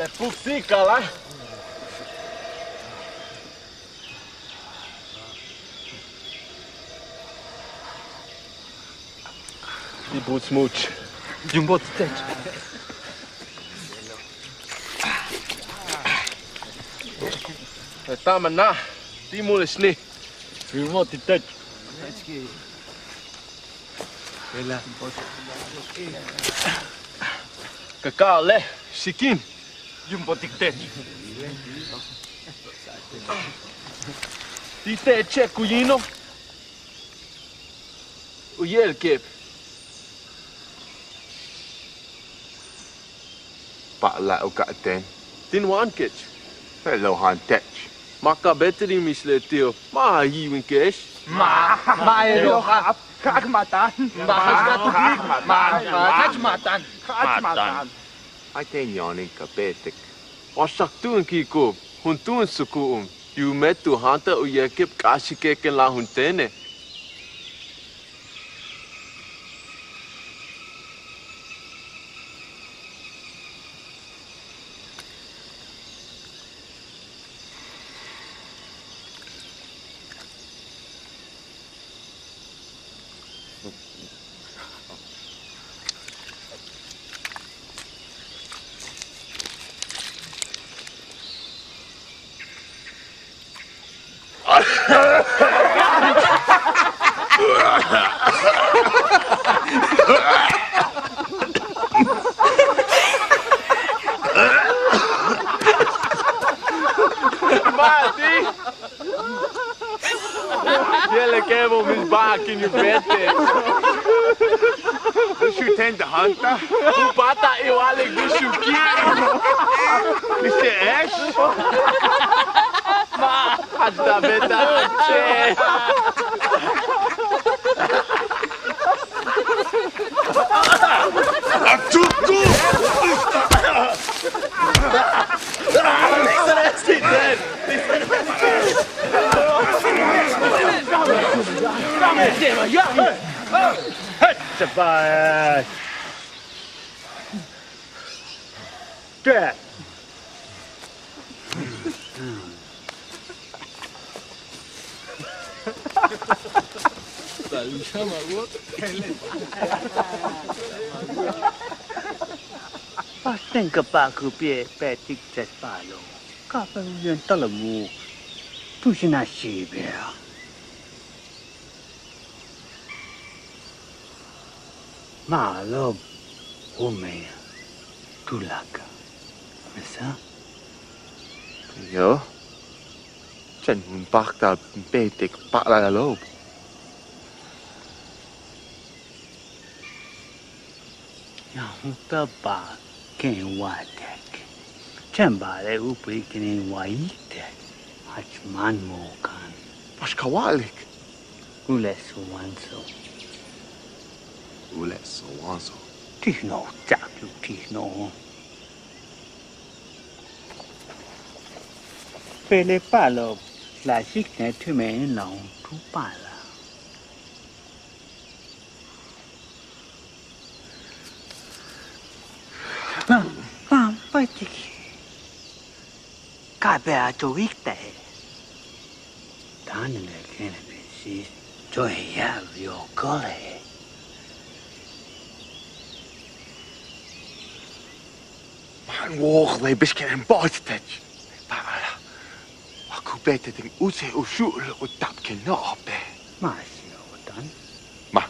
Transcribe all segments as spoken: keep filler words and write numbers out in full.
Le puk sí, kala. Ti buts much. Yu'un bot tech. Tama na. Ti mules ni. Yu'un bot tech. Ka ka'ale', xikin. Yu'un bot tech. Ti teche' ku yino'. U yéelkeb. Pa'alal u ka'atéen. Tin wa'an kech. Je'elo' ja'an tech. Ma' ka beetik in mix leti'o'. Ma' a yi'winke'ex. Ma', ma' je'elo'. Ka'ach matan. Ma' jach ka tuklik. Ma' jach matan. Ka'ach matan. Ay ten yaan in ka beetik. Wa xak tu'un ki'iko'ob, juntúul suku'un, yu'umbe' tu jáanta'al u yéelkeb k'a'axikek'en la'aj juntéene'. Mati! Yéelekebo' mix ba'akin in beete'. Bix u teen ta jáanta. U p'áatal iwa'alik bix u ki'in. Bix e'ex. Ma', hasta beeta'al che'. ¡Achuku! Wa ten ka pa'al ku p'éel beetik tech pa'alo'ob. K'a'abéet u yéen taalal u muuk'. Tu'ux in a xi'ibe'a'. Ma'alob u meyaj tuláakal. ¿Mesa? Yo. Chéen in páajtal in beetik pa'alalo'ob. Yaan juntúul ba'al ken in wa'alik. Chéen ba'ale' u p'íikin in wa'alik jach máan mookan. ¿Ba'ax ka wa'alik? U le' sowanso. U le' sowanso. Ti' noj u ts'a'abal ti' noj. P'éele' pa'alo'ob, láaytike' tumen in la'on tu pa'alal. Wa, wa, wa, ti'. Ka'ap'éel a tu wíik'ta'e'. Táan in le kéen le besiis, tu ya'ab yokole'. Máan wóok'le' bix kéen in bo'och tech. Pa'alal wa ku beetik tin úuchel u xu'ul u ta'abkino'obe'. Máax yo'otan. Ma'.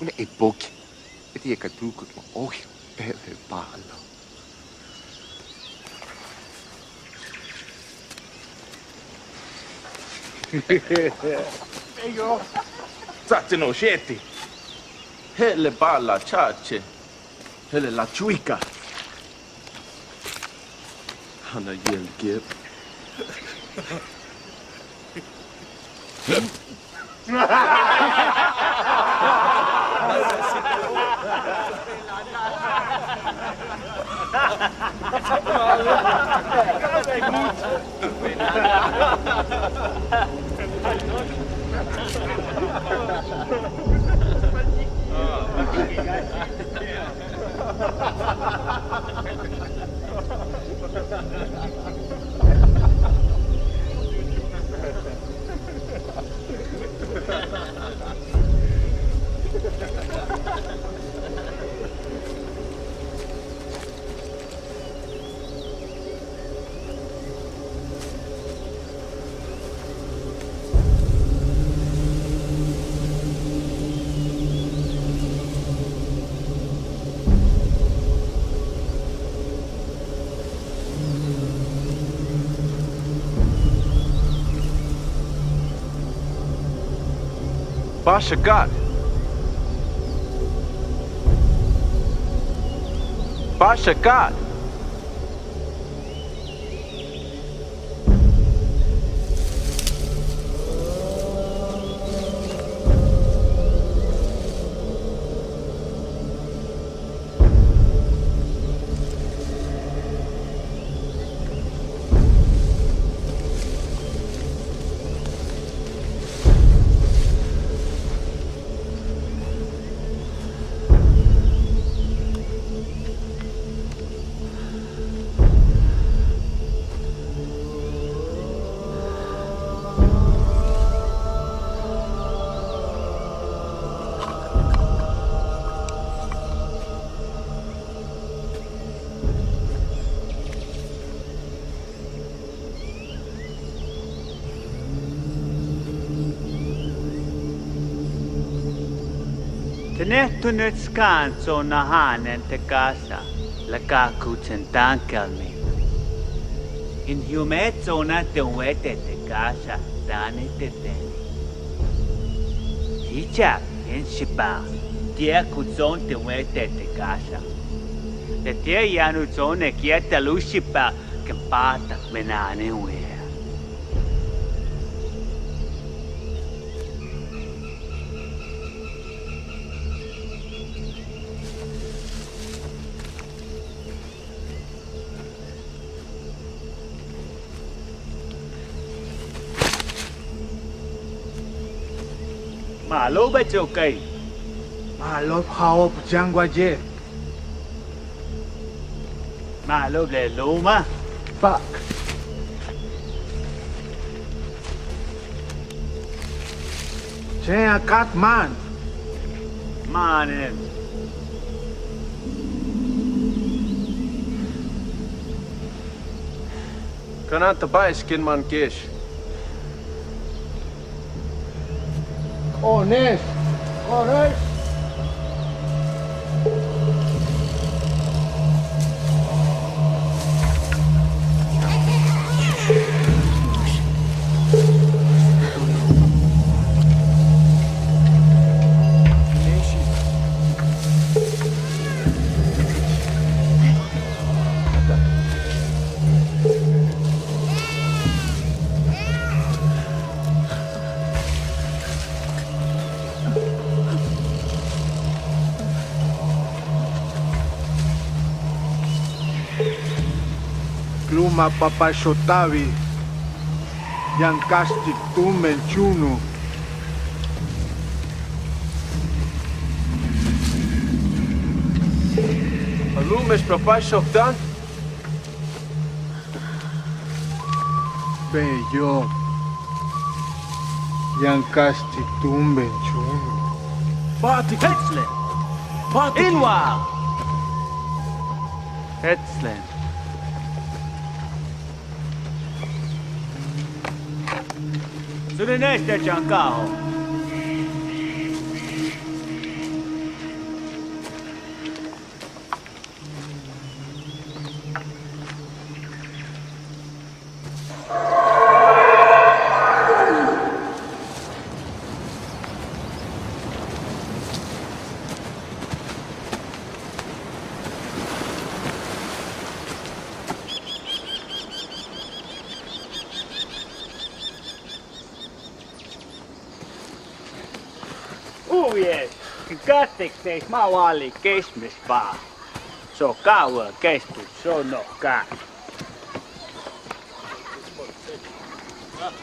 Une' in booki'. Leti'e' ka tuukuk ma' ojel p'éele' pa'alo'ob. Ts'a'abal ten u xe'eti'. Je'ele' ba'al a cha'ache'. Je'ele' la chuika'. Jáan a yéelkeb. Pasha kat. Pasha kat. Tene' túuno' tska'an tsoonaja'anen te' kaasa, le ka kutsen táankelmil. In yuume' tsoonaj tin wéetel te' kaasa táanil te' tene'. Ichak yéen xi'ipaj ti'al ku tsoon tin wéetel te' kaasa. Leti'e' yaan u tsoone' ki'al u xi'ipaj kin páajtal mina'an in wi'e'. Ma'alobech okay. Ma'alob ja'ob chan waye'. Ma'alob le luma'. Pak. Chéen a k'áat máan. Máanen. Kanáantaba'ex ken man ke'ex. Ko'one'ex. Ko'one'ex. K luma' papaxota'abi' yaan ka'axtik túumben chúuno'. A lu'ume'ex papaxo'ob táan. Beyo'. Yaan ka'axtik túumben chúuno'. Pa'atik. Jets'len. Pa'atik. In wa. Jets'len. Su'une'ex te' chan kaajo'. U'uye'ex, kin ka'atik te'ex ma' wa'alike'ex mixba'al. Xo'oka'al wa kex tu xo'onol ka'aj.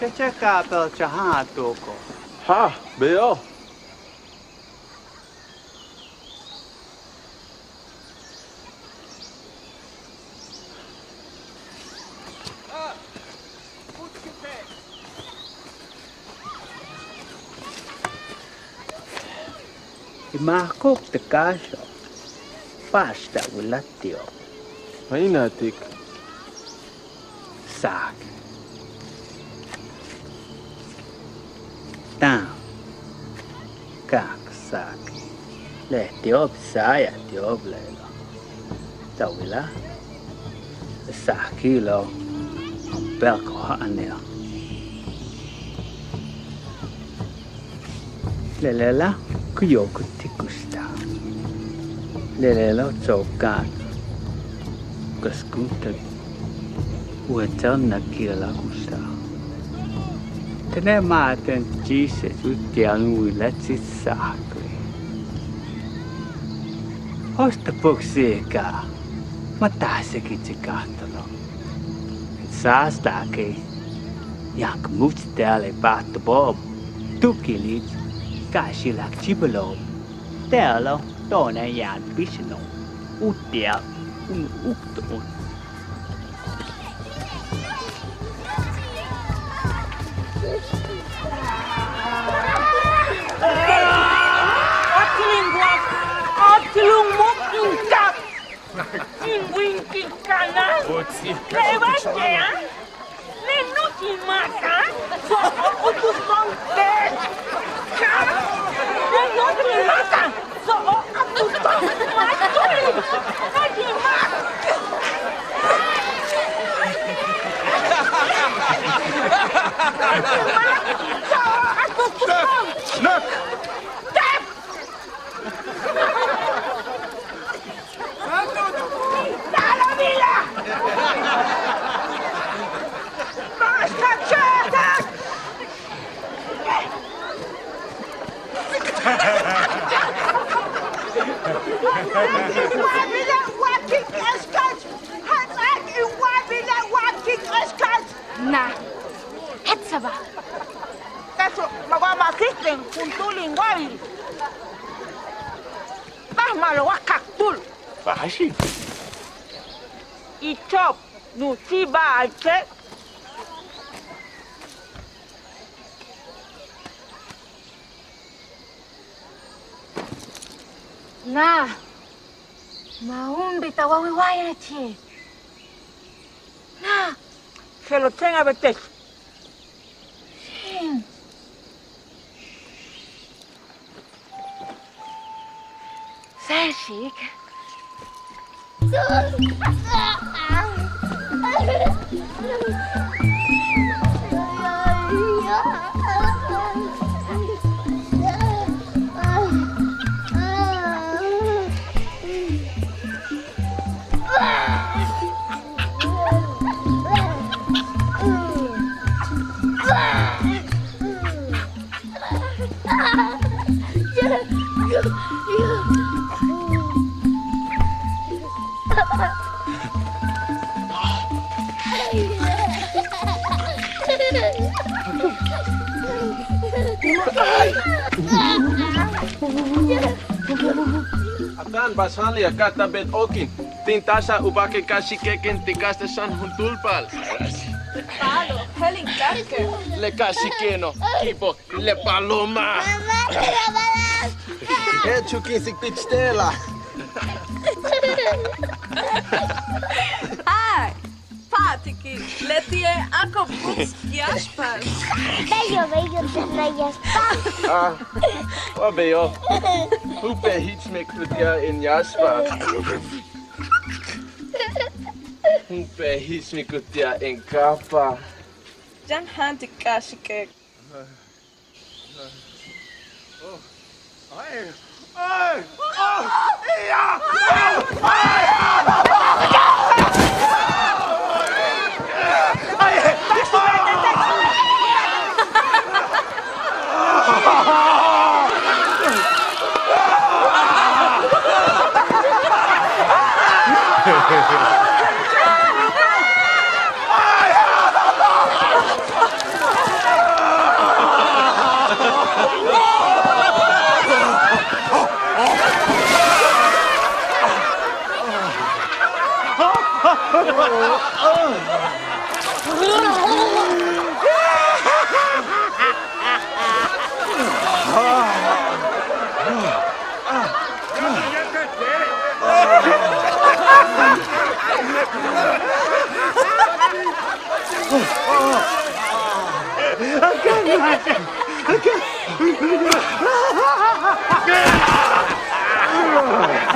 Teche' ka' bejla'e' chan a tuuko'. Ja', beyo'. Imajkub ta kaaxo', pa'ax ta wilaj ti'ob. Imajina'tik. Saak. Táan ka k saak. Le ti'ob saayaj ti'ob lelo'. Ta wilaj le saakilo'ob bejla'e' ku ja'anil. Le lela' ku yokol ti' kuxtal. Le lela' ts'o'oka'an ka skuntlik u yéetel naki'ilal kuxtal. Tene' ma' ten chi'ixech uti'al u wilaj ti' saak le'. Jo'ox ta puksi'ika'aj ma' taasik ich kajtalo'. Sáas taakey yaan k múuch' te'el le pajto'ob tu kil ich ka xilak chíibalo'ob. Te'elo' to'one' yaan pixano' uti'al u nu'uk to'on. Óotsil in wak, óotsil u muuk' in kab, in wíinki' kanáan. Le ba'ax ye'el le núuch in máakan, so'o'ok u tuso'on teech. Le núuch in máakan, so'o'ok u tuso'on teech. Núuch in máak, núuch in máak, so'o'ok u tuso'on. Naj, jetsaba. Je'ex ma' wa ma' síijten juntúul in wáabil. Ba'ax ma'alob wa kajtúul. Ba'axi'. Icho'ob nu'uchiba'alche'. Naj, ma' jun bej ta wawil wáayachi'. Naj. Je'elo' chéen a beetech. Xíin. Sáaxik. Atán ba'ax janli aka'aj ta beet óokin. Tin táaxal u báak'e'ex ka' xi'ike'ex ken tin kaxt'al xan juntúul paal. Palo, jelin kaxke. Le ka' xi'ike'eno', Kibo, le paloma. Je'el chukinsik tich te'ela'. Ay, pa'atiki', leti'e' ak'o' puts yáaxp'al. Beyo', beyo', te la yáaxp'al. Ah, wa beyo'. Jump'éel jich mik uti'al in yáaxp'al. Jump'éel jich mik uti'al in kaajp'al. Yaan jáantik k'a'axike'.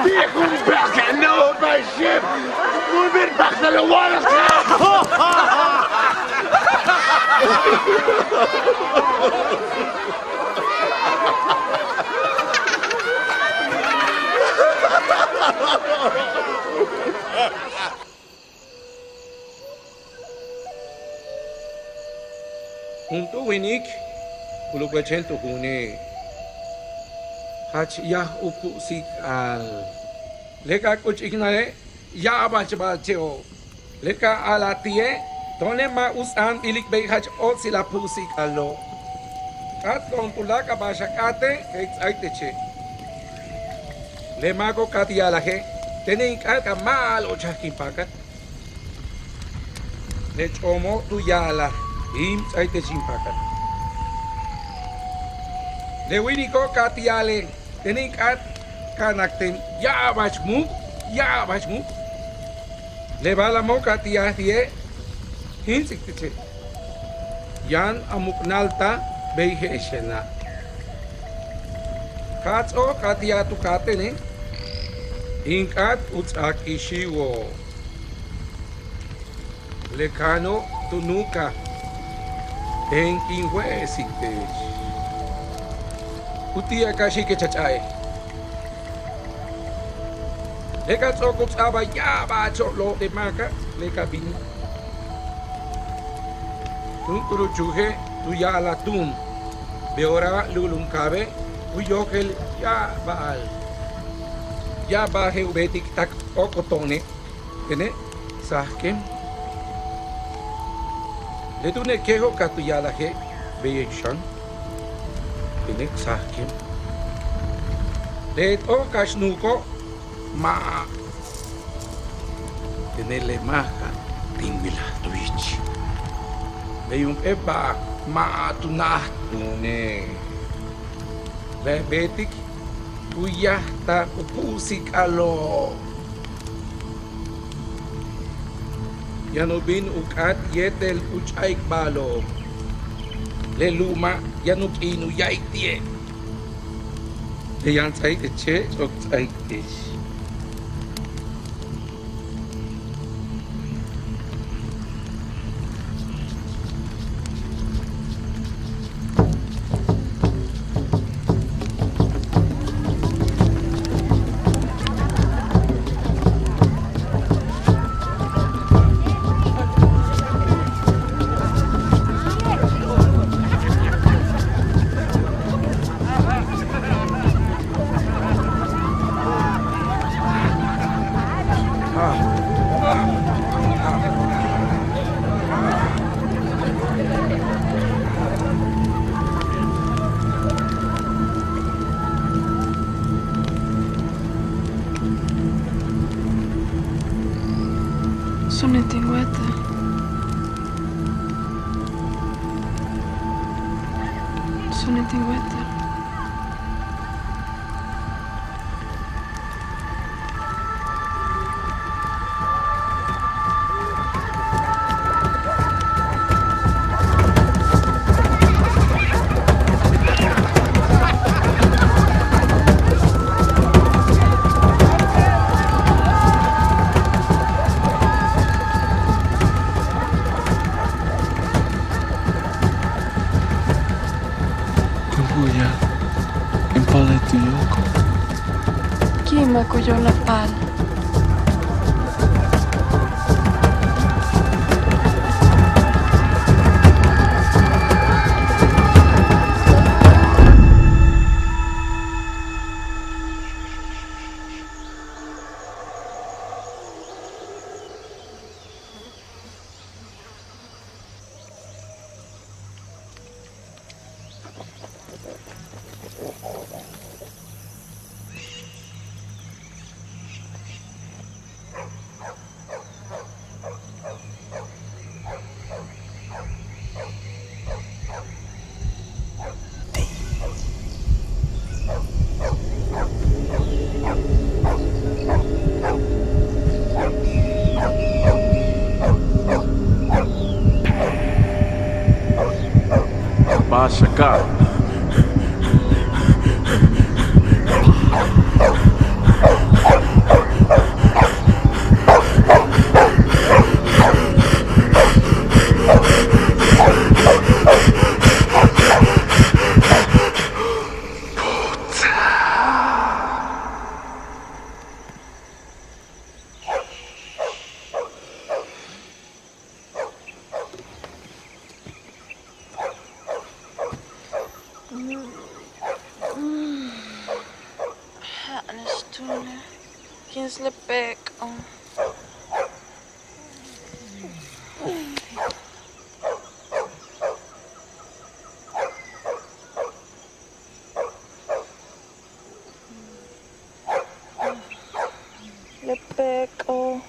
Dick, come back and know my ship. We've been back to the water. Juntúul wíinik ku luk'bechel tu juune', jach yaj u pu'usik'al. Le ka k'uch'iknale' ya'abach ba'alche'o'. Le ka a'alaj ti'e' to'one' ma' u ts'a'anbil bey jach óotsil a pu'usik'alo'. K'áat to'on tuláakal ba'ax a k'áate' je'el k ts'áaik teche'. Le máako' ka tu ya'alaje': Tene' in k'áat ka ma'alob chajk in paakat. Le ch'oomo' tu ya'alaj: Íim, ts'áaik teche' in paakat. Le wíiniko' ka tu ya'ale': Tene' in k'áat ka nakten ya'abach muuk', ya'abach muuk'. Le ba'ala'amo' ka tu ya'alaj ti'e': Jíints'ik teche'. Yaan a muknaltaj bey je'ex le na'. Kaats'o'ob ka tu ya'alaj tu k'áatene': In k'áat u ts'áak ixiwo'. Le ka'ano' tu nuukaj: Teen kin we'esik te'ex. U ti'al ka xi'ikech a ch'a'e'. Le ka ts'o'ok u ts'a'abal ya'abach lo'ob le máaka', le ka bin túun k'uruchuje' tu ya'alaj túun: Be'ooráa' lu'ulun kaabe' ku yojel ya'ab ba'al, ya'ab ba'al je'el u beetik tak óok'o to'one'. Tene' sajkem. Le túune' kejo' ka tu ya'alaje' beye'ex xan. Tene' sajkem. Le t'o'on kax nuuko' ma'. Tene' le máaka' tin wilaj tu yich. Bey jump'éel ba'al ma' tu na'aj túune'. Le beetik ku yajtal u pu'usik'alo'. Yaan u bin u k'áat yéetel u ch'a'ik ba'alo'ob. Le lu'uma' yaan u k'iin u ya'alik ti'e'. Le yaan ts'áaik teche' ch'o'ok ts'áaik te'ex. Sune' tin wéetel. Sune' tin wéetel. Kun wu'uyaj in paalal tu yóok'ol. Ki'imak u yóol a paal. Chacal. Ja'ane' stuule, kins le pek'o'. Le pek'o'.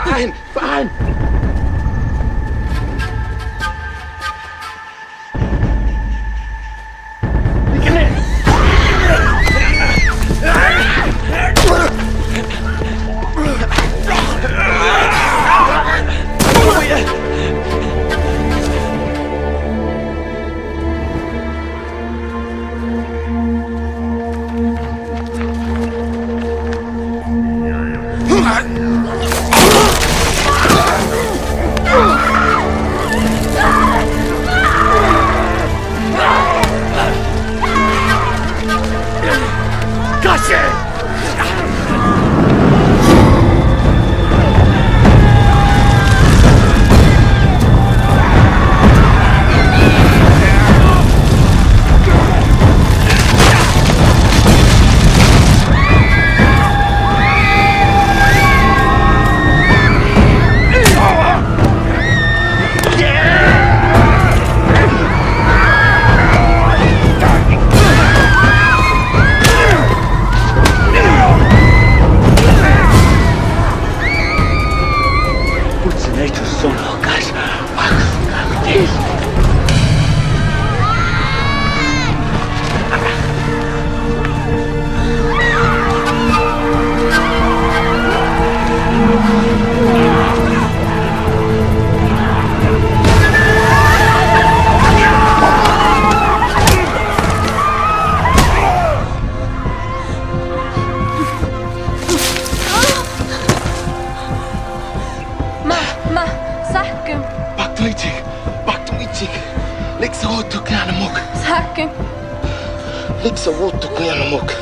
Pa'an, pa'an. Ma, ma, sajküm. Paktu'un ichik, paktu'un ichik. Liksa wóotuk yaan a muuk'. Sajküm. Liksa wóotuk yaan a muuk'.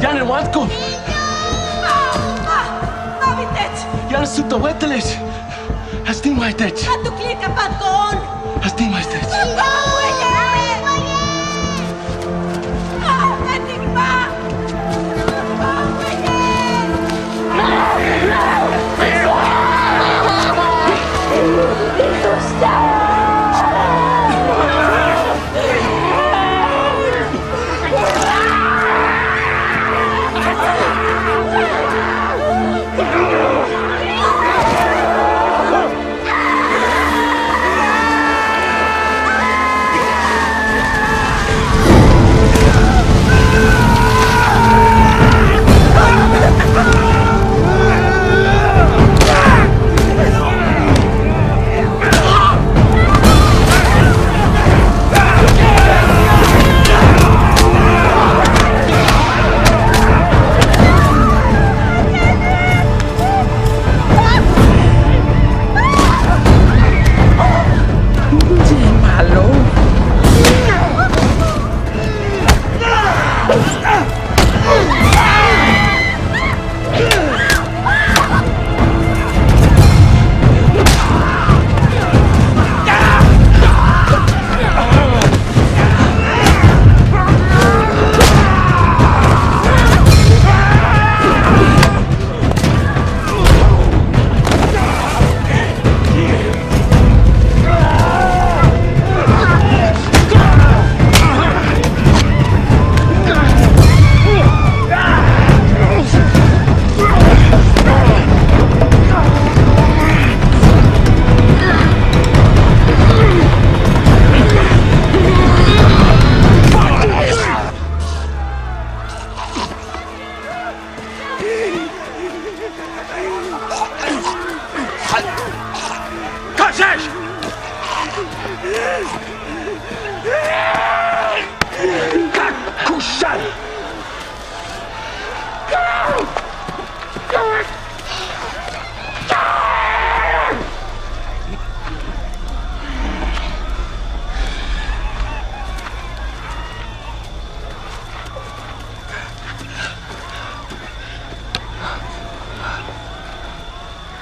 Yaan le wa'altko'ob. Yaan le su'uto'ob wéetele'ex. Jach tin wáaytech. A tuklil ka patko'on. Jach tin wáaytech.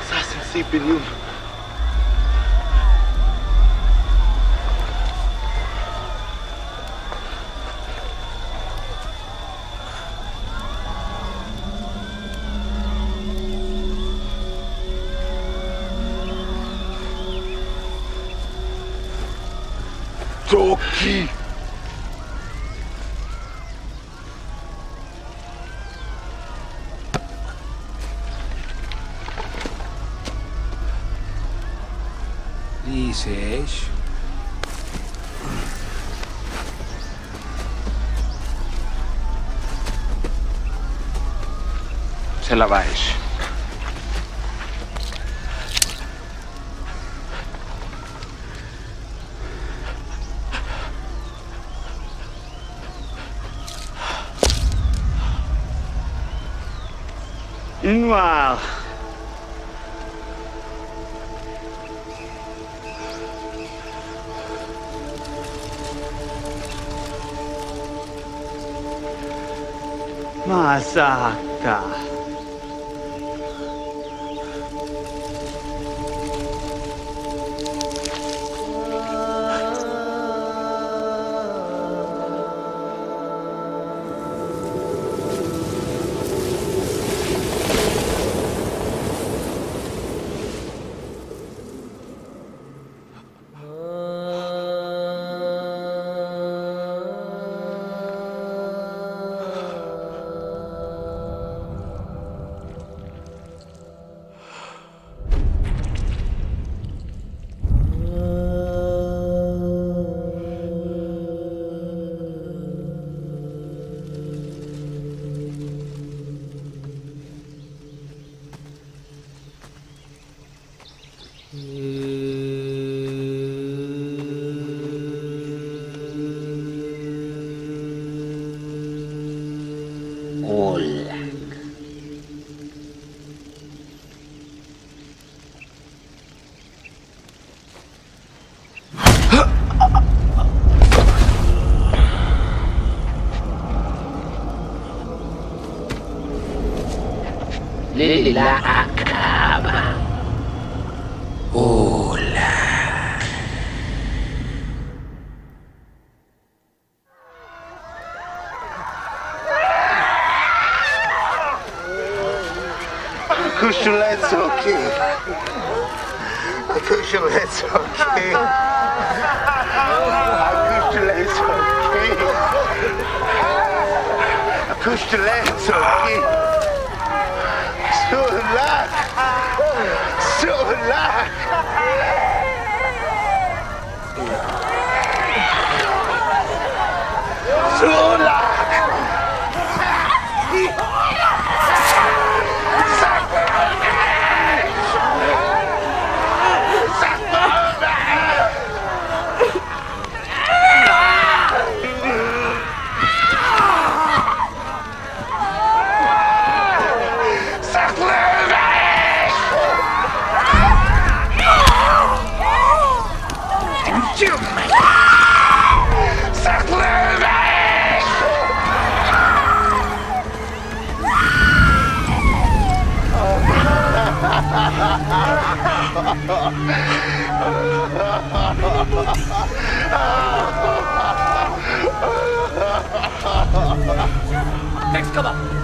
Sáasal síipil yuum. Tsoki. Liise'ex. Tsela'bae'ex. Noir. Masaka. Lele la a kaba. Hola. Kushulaitsoki. Kushulaitsoki. Kushulaitsoki. Kushulaitsoki. Sulak. Sulak. Thanks, come on.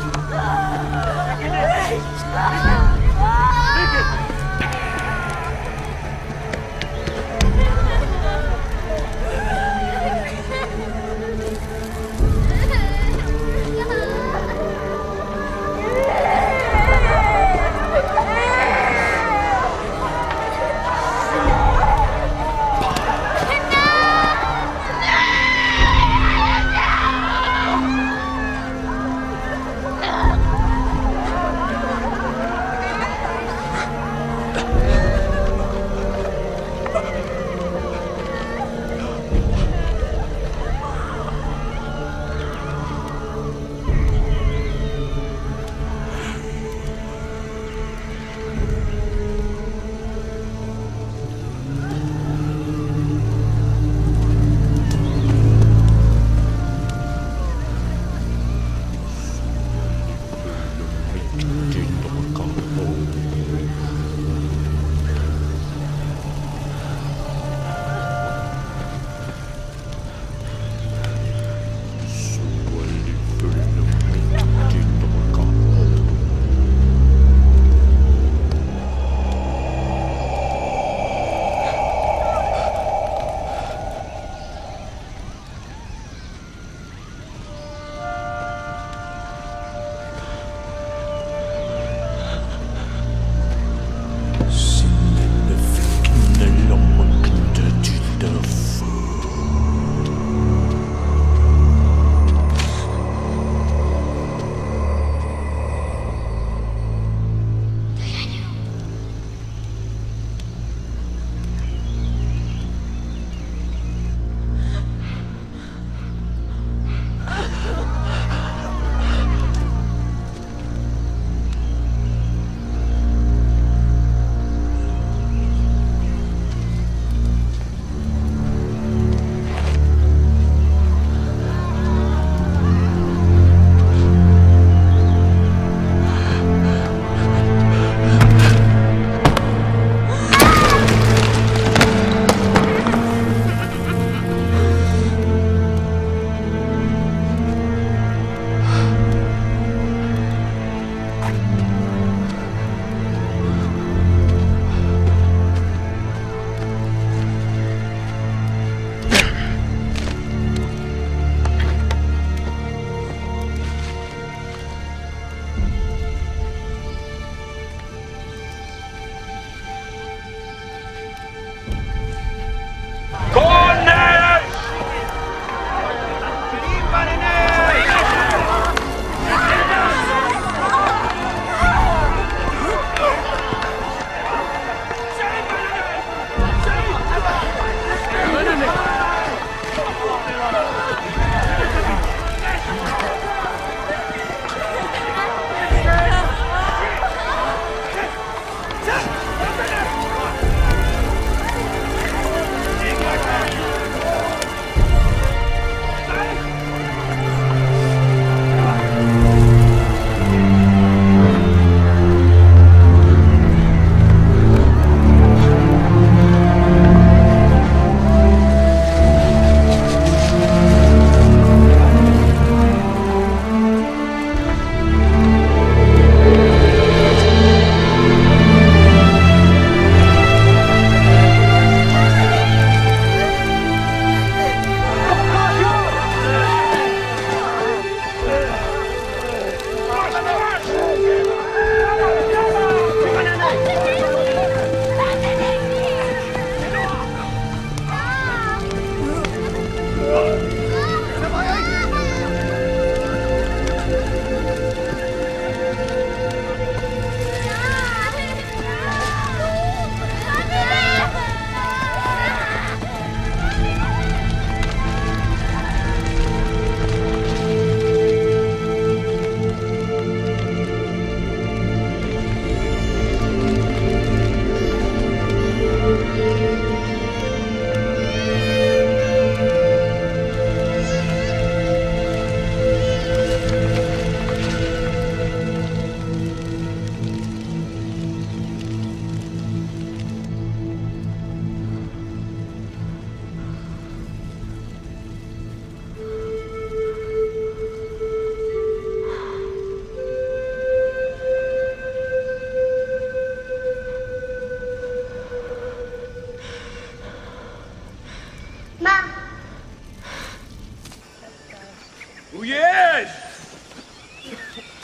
Uye'ex!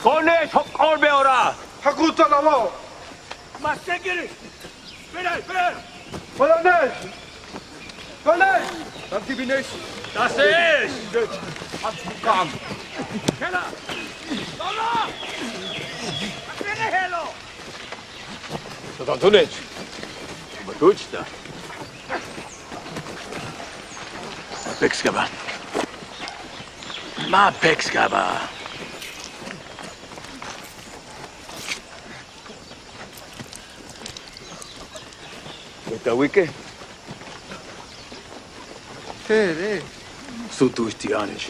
Ko'one'ex, jok'ol be'ora'. Jakutsa'al a wa'o'. Ma' sékiri'. Espera, espera. Ko'one'ex. Ko'one'ex. Táan ti' bine'ex. Táanse'ex. Jach buka'an. Jela. Todo. Espera, jelo. Tatán Túunech. Ma' tuuchta'. Ma' péekskaba. Ma' péekskaba. Wa ta wike'. Je'ele'. Sutu'ux ti' yáane'ex.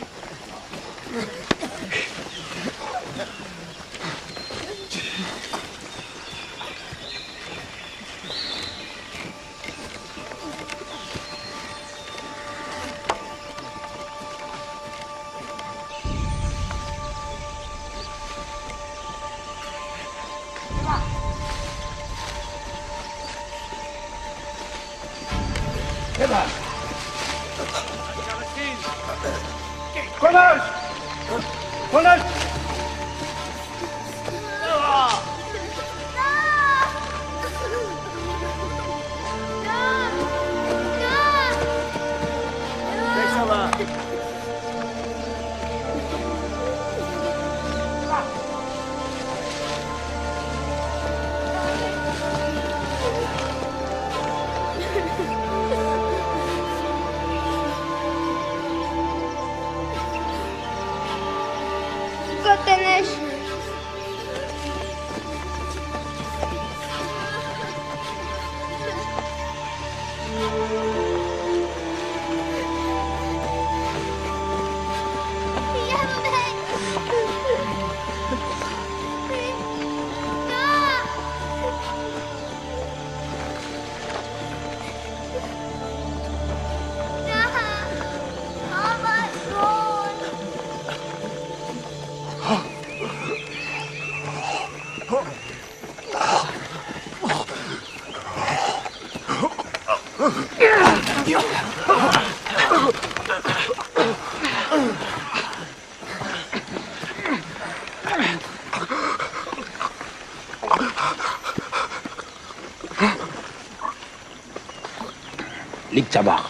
Lik cha'abaj.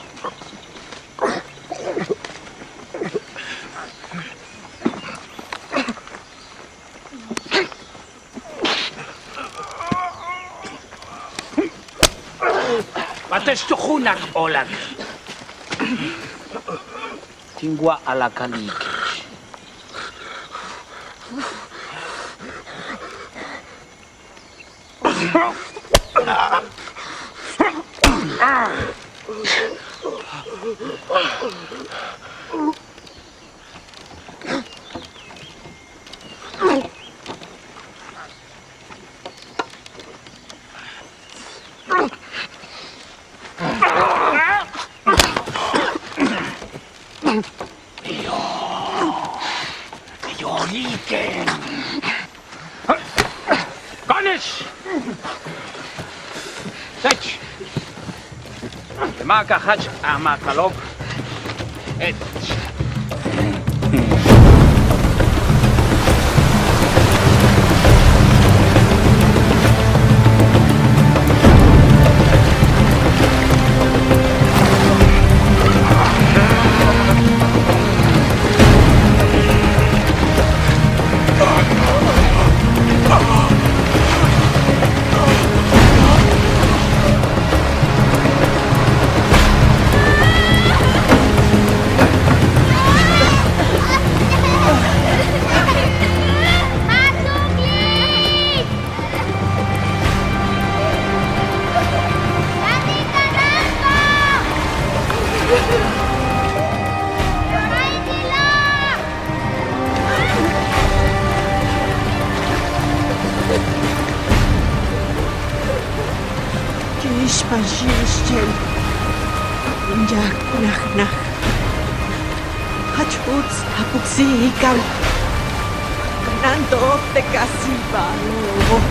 Wa te'ex tu junak óolak. Tin wa'alakal ikech. Ko'one'ex. Teech. Ma' ka jach a makalo'ob. Ki'ixpan xi'ix chéen in yaj najnaj. Jach uts a puksi'ika'an. Kanáanto'ob te' kasibaro'obo'.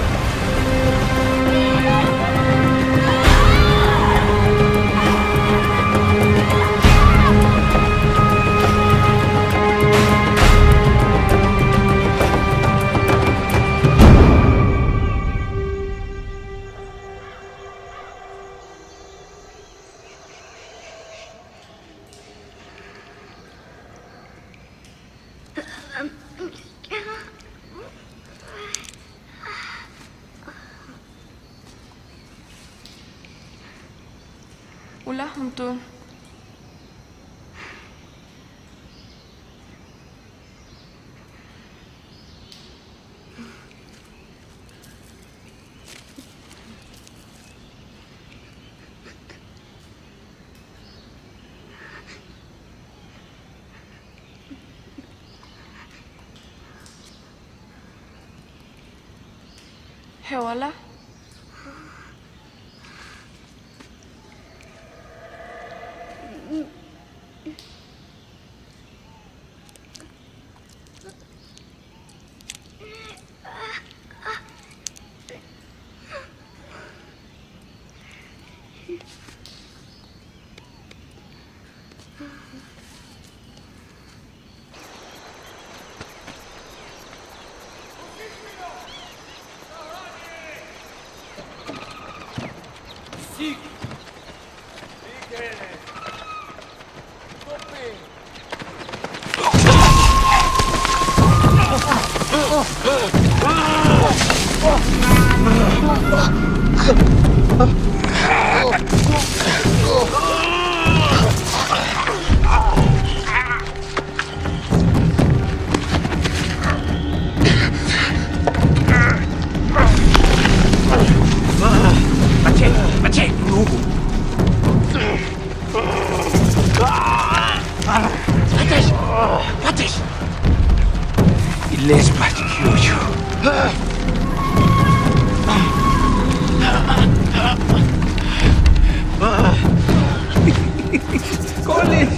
Túun. Je'ela'. Pátez! Pátez! Ilespat yo'ocho'. Ko'olel.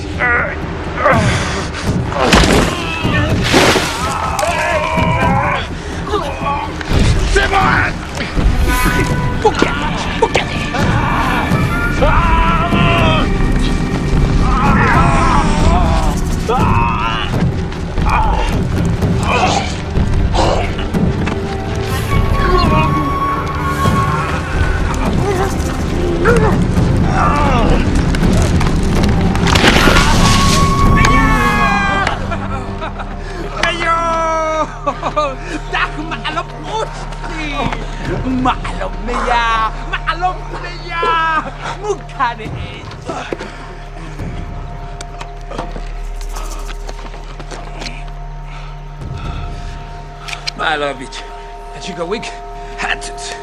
Ayo! Tak ma'alob uts ti'. Ma'alob meyaj, ma'alob meyaj. Mu kanej. Ma'alobich. Achikawik. Hats.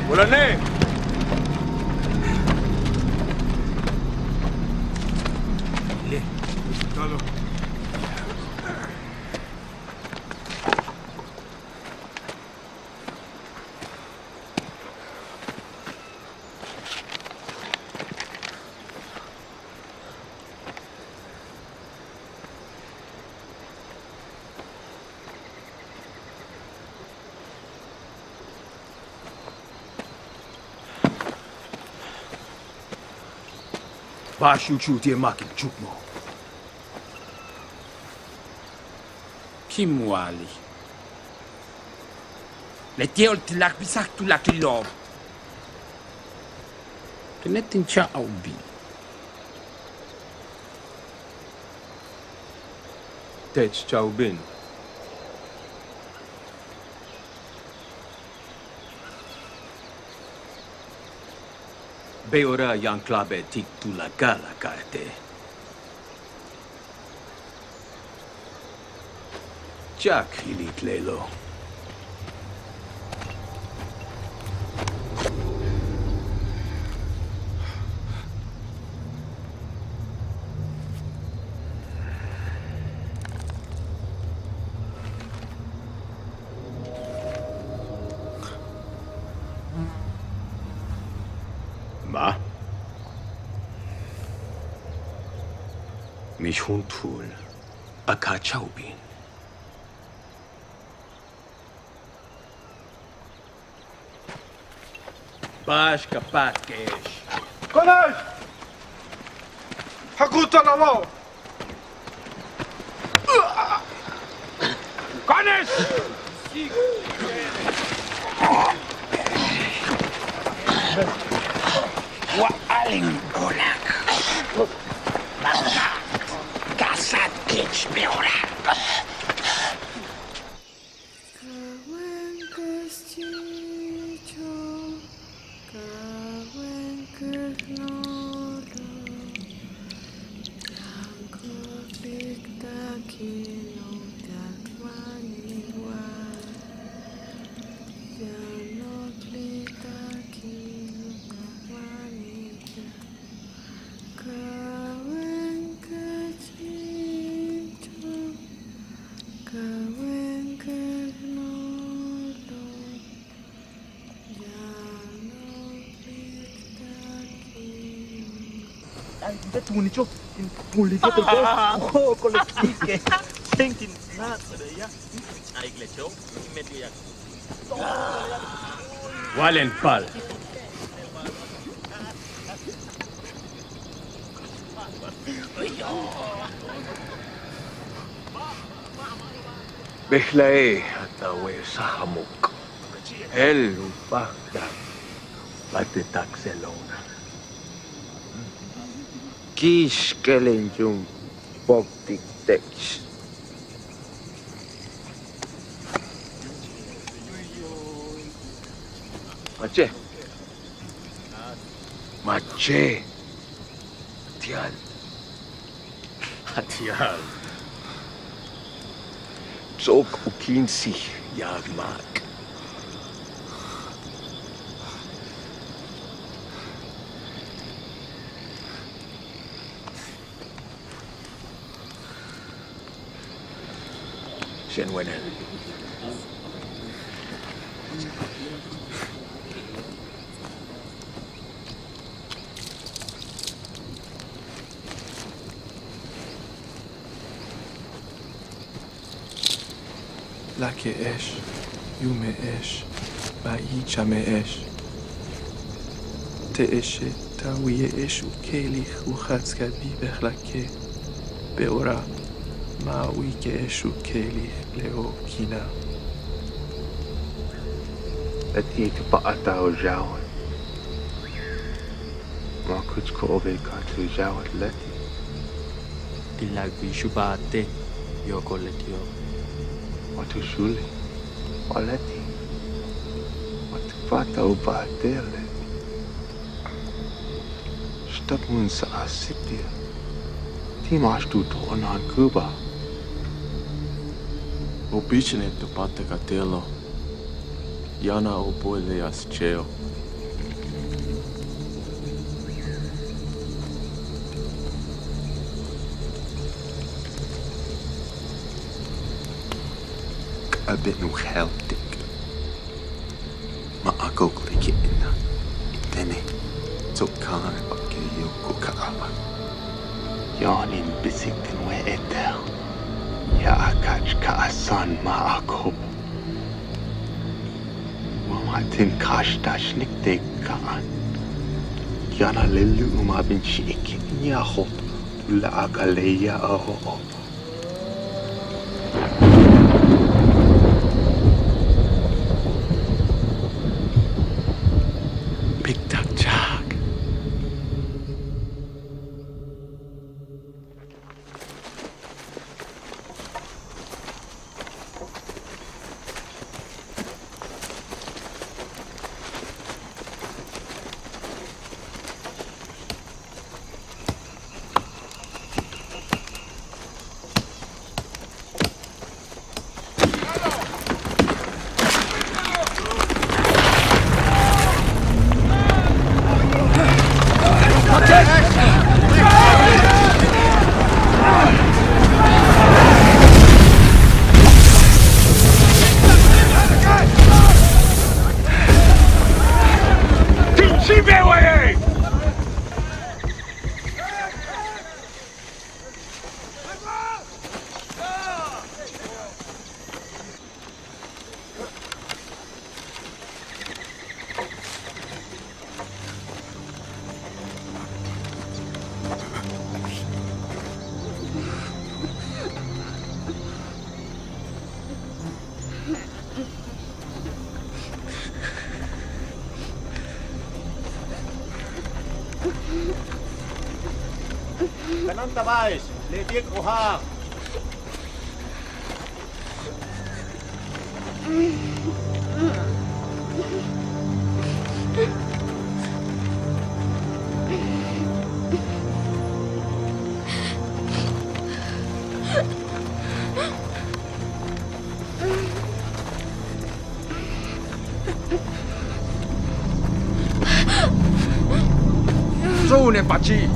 Wolanej. Ba'ax u chu'util máak ik Chukmo'? Kin wa'alik. Leti'e' u láak' bisa'ak tuláaklilo'ob. Tene' tin cha'obin. Teech cha'obin. Be'ooráa' yaan clave ti' tuláakal a ka'até'e'. Cha'ak ilik lelo'. Ma', mix juntúul a ka'a cha'obin. Ba'ax ka páatke'ex? Ko'one'ex. ¡Jakutsa'al a wóol! ¡Kanex! Wa'alen uláak'. Ka sáak kech beoral. Ka wéetel chiichol, ka wéetel noolol, yaan k wóol le taakilo' ti'al waniwan, yaan k wóol le taakilo' ti'al waniwan. Ka wéetel chiichol, ka wéetel noolol, yaan k wóol le taakilo'. Ay, tunicho, tunicho. Wa'alen pal. Bejla'e' a ta we'esaj a muk', je'el u páajtal ba'ax te taakselona'. Kix kelen yuum poktik teech. Mache. Mache. Ti'al. Ti'al. Ts'o'ok u kíinsij ya'ab máak. Xan wenel. Láake'ex, yuume'ex, ma' iichame'ex. Te'exe' ta wiye'ex u keelij u jaatskal bejla'e', beora' ma' a wiike'ex u keelij le ookina'. Leti' tu pa'atal u yáawil. Ma' kuch ko'obe' ka tu yáawil leti'. Tin láak' bix u p'áatal yóok'ol leti'o'. Wa tu xuulil wa leti'. Wa tu p'áatal u p'áatale'. Xta'ak u nu'unsa'al síipil ti' máax tu to'onal kúubal. U píichene' tu p'áatak a te'elo'. Yaan a óopol le yas che'o'. K'a'abéet u je'eltik. Ma' a k'o'oklike' inna'. Tene' ts'o'oka'an wa ke yóok'ol ka'ap'éel. Yaan in bisik tin wéetel. Ya'ab ka'ach ka'asan ma' a ko'ob. Wa ma' tin k'áaxta'axnik te' ka'an. Yaan a le lu'um a bin xi'ikil ya'ajo'ob tuláakal le ya'ajo'ob. Biktak cha'ak. Tabáae'ex, leti'e' k oja'aj. Tsúune' pachi'.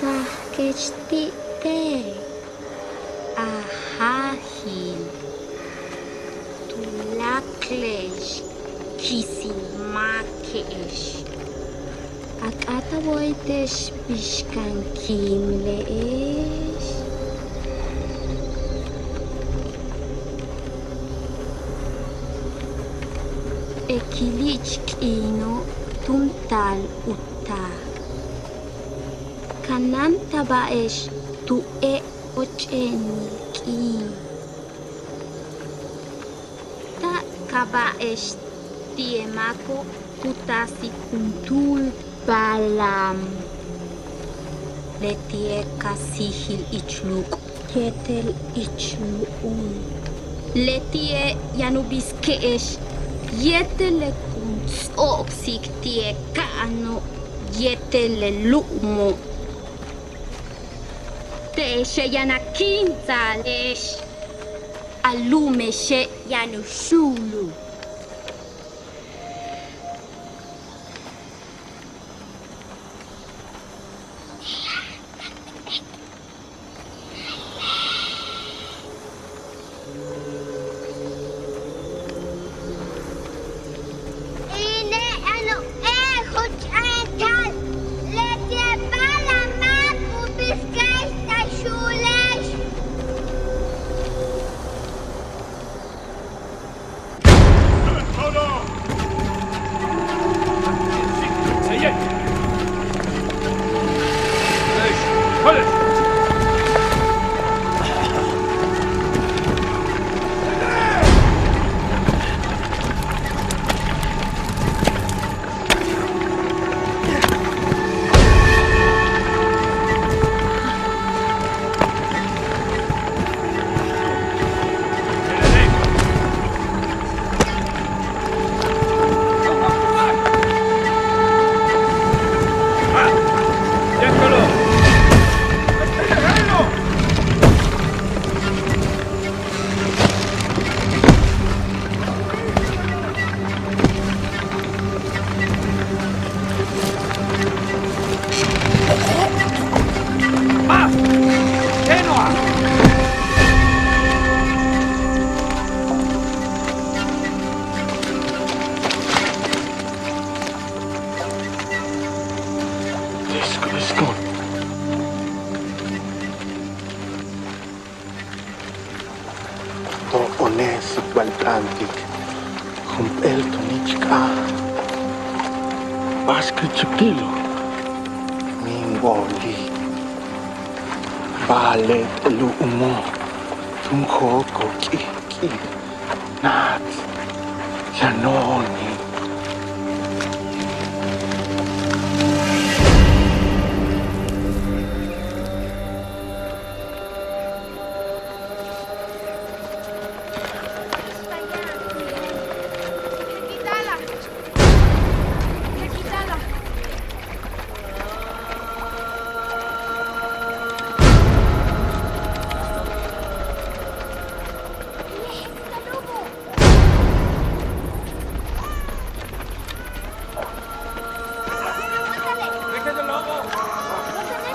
Sajkech ti' te' a jaajil, tuláakle'ex kisil máake'ex. A k'áat a wóoyte'ex bix kan kíimle'ex. Ekil ich k'iino' túun taal u taal. Kanáantaba'ex tu éet óoch'enil k'iin. Táak'aba'ex ti' le máako' ku taasik juntúul Balaam. Leti'e' ka síijil ich luuk' yéetel ich lu'um. Leti'e' yaan u bisike'ex yéetel le kun ts'o'oksik ti' le ka'ano' yéetel le lu'umo'. Te'exe' yaan a kíimta'ale'ex, a lu'ume'exe' yaan u xu'ulul. To'one' tsikbal t'aantik jump'éel to'on ich k'aaj. Ba'ax ku chukilo'. Míin wóoli'. Ba'ale' te' lu'umo' tun jóok'ol k'i'ij k'i'ij. Naats yano'oni'.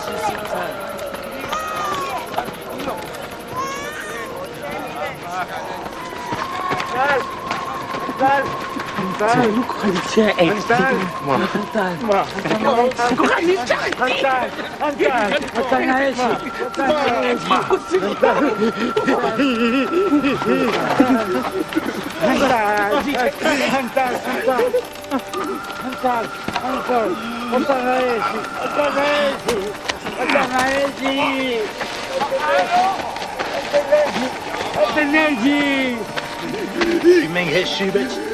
Antal, Antal, Antal, Antal, Antal Naesi, Antal Naesi, Antal Naesi, Antal Naesi.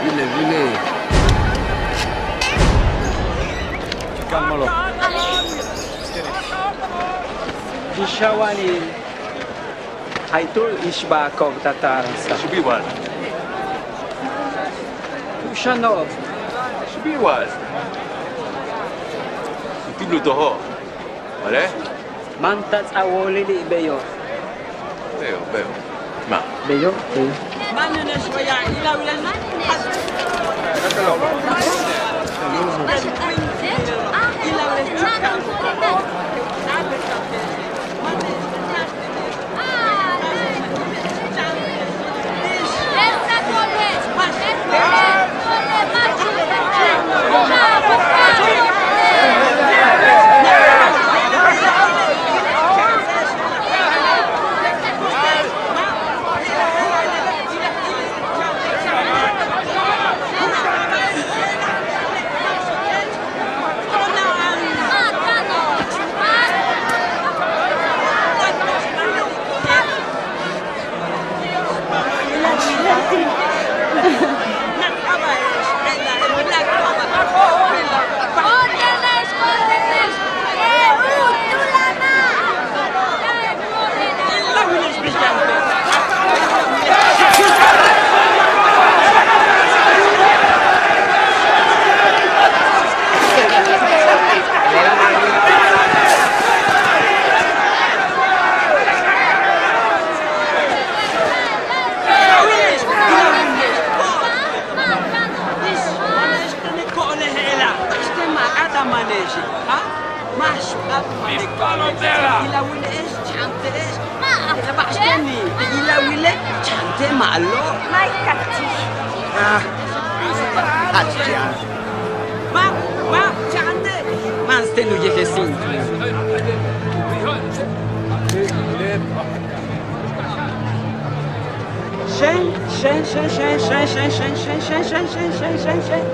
Vine, vine. Calmalo. Ixawani. Jaytúul ixba'ako'ob ta taarasa'. Xi'wal. Tu'uxa'ano'ob. Xi'wal. Ti' u tojo'. Wale'. Máan ta ts'a'ab wóolili' beyo'. Beyo', beyo'. Ma'. Beyo', sí. Maneje, ha? Máax u k'áat u maneje. Ilawil e'ex, ch'a'ante'ex. Ma', ba'axten ilawile', ch'a'ante' ma'alob. Ma' ka'ach. Ah, jach yaan. Ma', ma', ch'a'ante'. Máans ten u yéetel síintile'. Xen, xen, xen.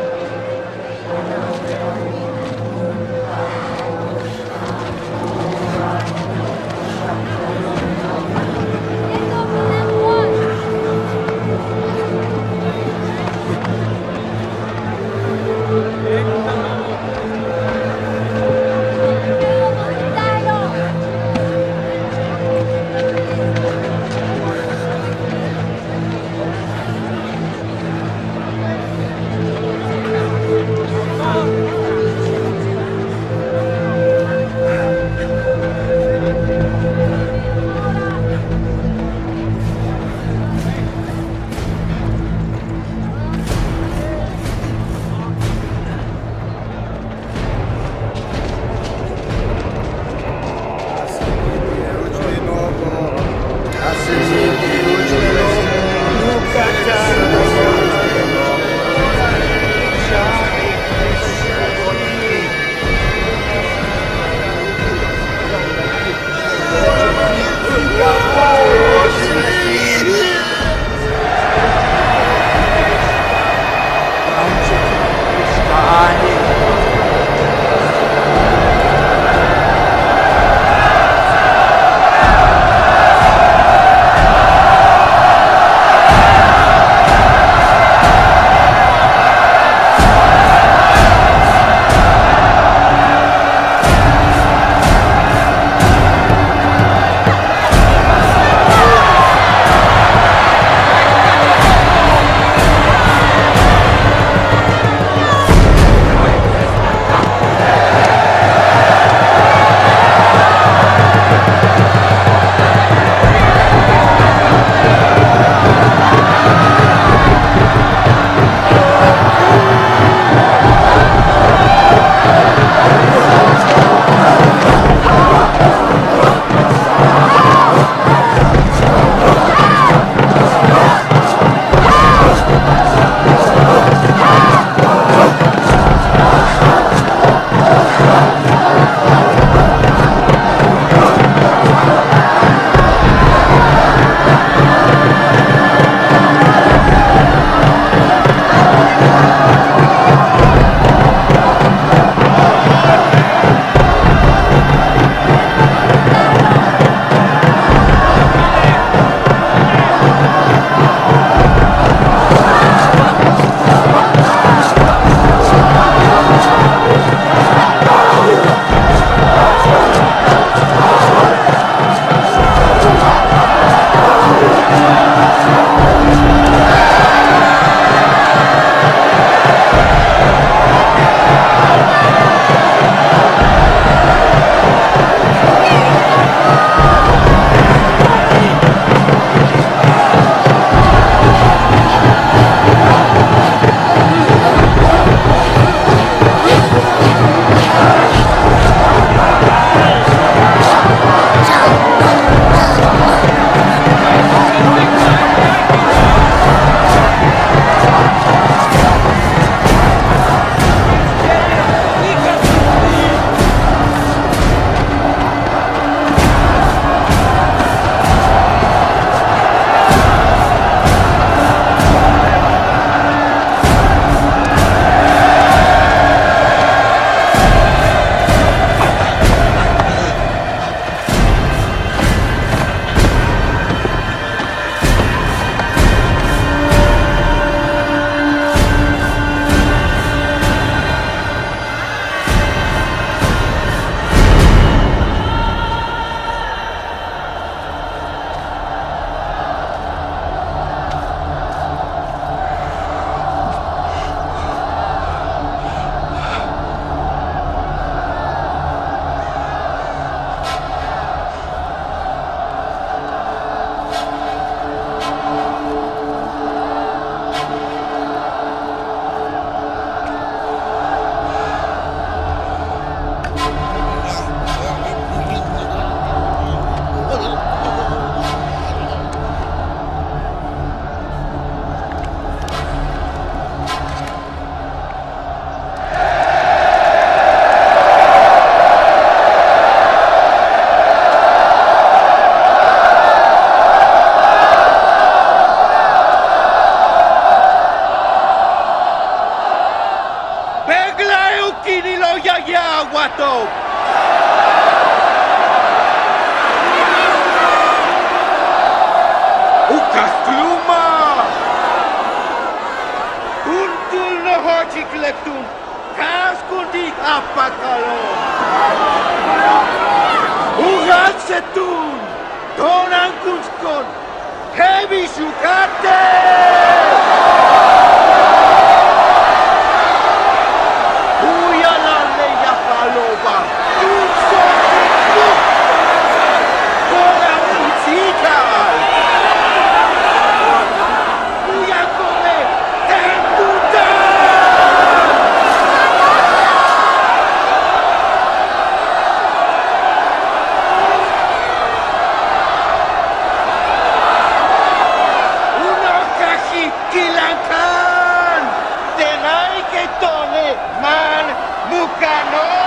K'iino'ob ya'ab wa to'on. U kas klumaj. Juntúul nojochik le túun k'a'abéet kun ti' a pakalo'on. U jats'e túun to'onan kun ko'on. Je'ex u k'áate'. U ya'ala'al le yajp'alo'oba'. Tu so'otik tu. Ko'onan u tsika'al. U yaan ko'obe' táan tu táan. U noj kajil ki'ilankan te' na'ike' to'one' máan mukano'on.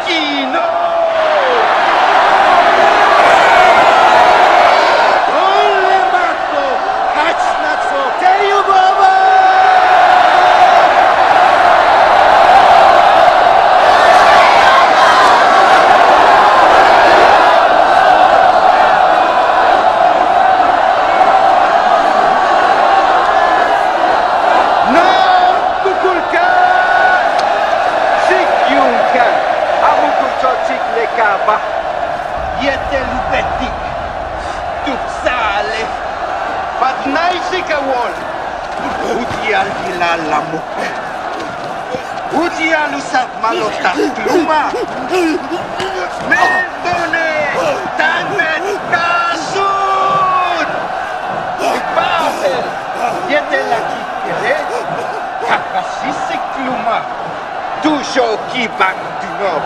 K'iino'ob. To'on le máako'ob jach naj tso'otel u booba'. No'ox mukulka'an. Xi'ik yuumkan a mukul ch'o'ochik le ka'abáaj yéetel u beetik tu psa'ale'. P'atna'axik a wóol uti'al yila'al a muk uti'al u satmalo'ob ta klumaj. Me'el to'one' táan beet ka'asúut. Ba'ap'éel yéetel a kikele' ka ka síisik klumaj tu xo'okibantino'ob.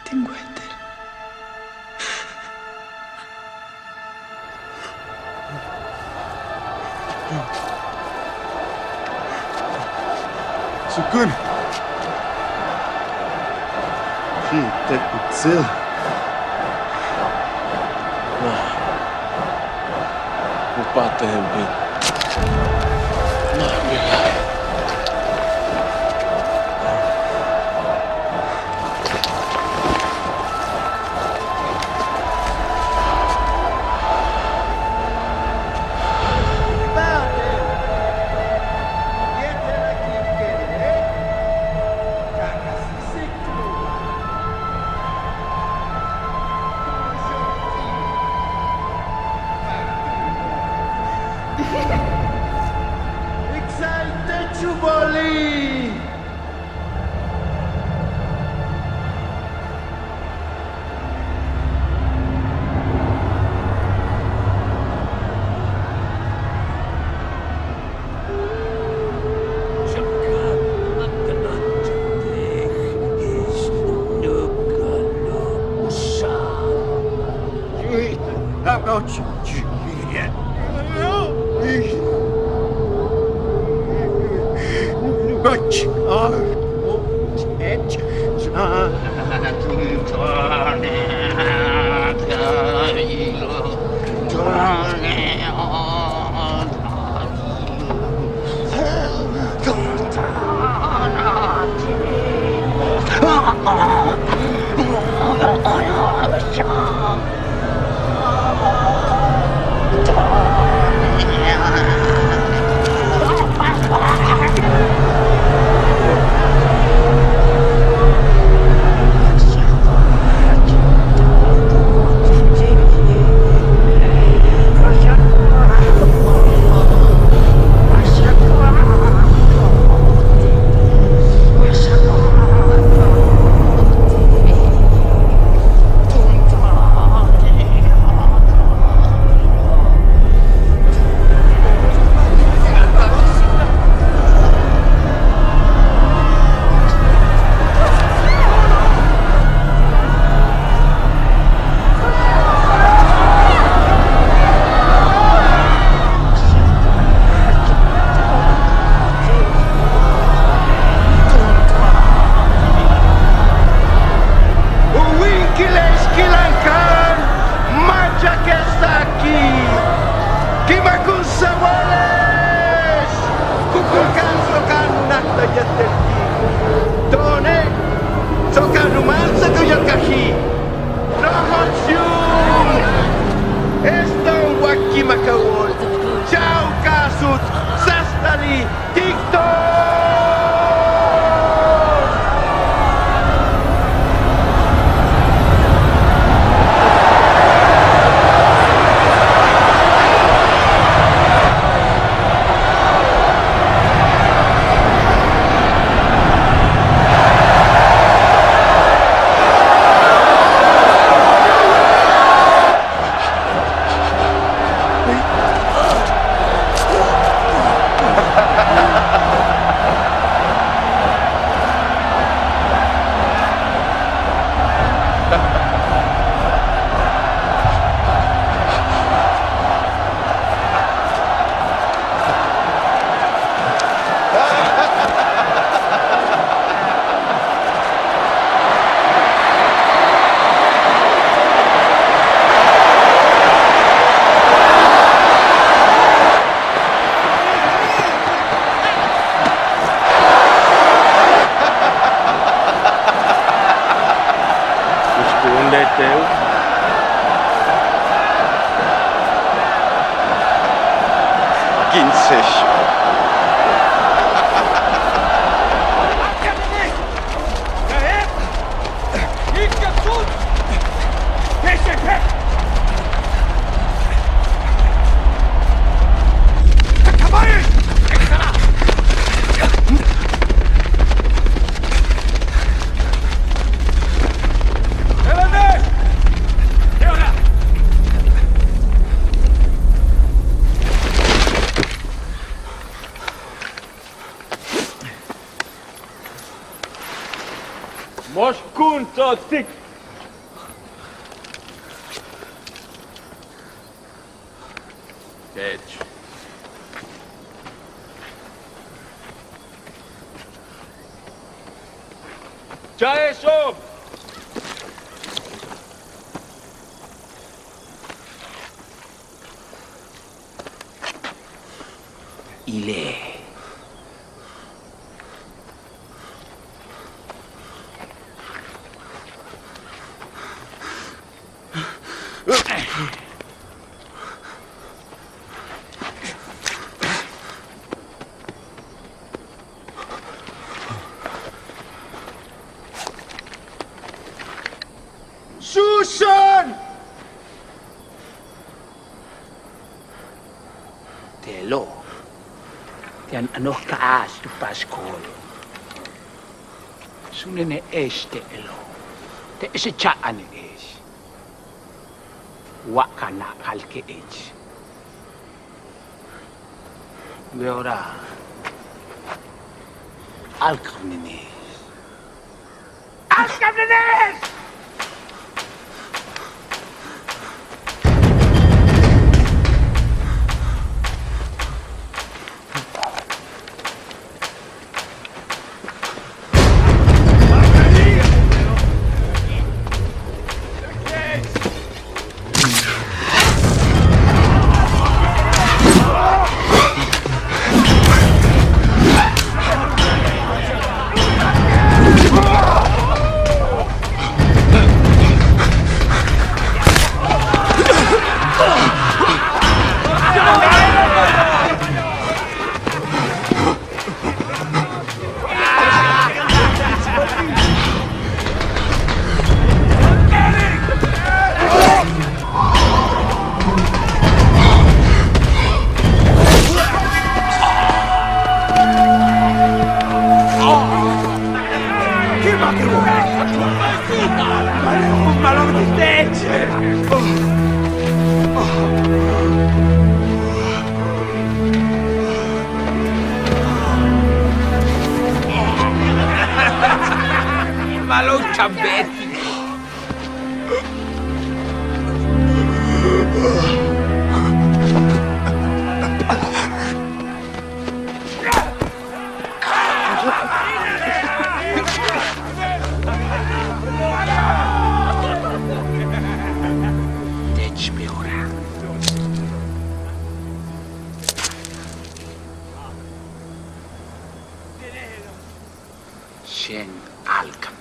tin wéetel. Sukun. Xi'ite' u tsil. U p'ate'en bin. Excited jubilee! U wíinike' Ixquilancan, máac a ke'esa'aki', ki'imak u sáabe'ex, ku kulka'an tso'okan u najtal yéetel ti'. To'one' tso'okan u máansa'ak u yóok'aji'. Rojoch yuum, esto wa ki'imak a wóol, cha'a'aj u káajsut sáastalil. Moxkuntso'otik. Chae' xoom. Ile'. Xuxan. Te'elo', ti' yaan a noj ka'aj tu pach kool. Xunene'ex te'elo', te'ex a cha'ane'ex. Wa ka na'akal ke'ech. Beora, a'alkabnene'ex. ¡A'alkabnene'ex! Malo chabeti. Tech Beora. Xan a'alkabni.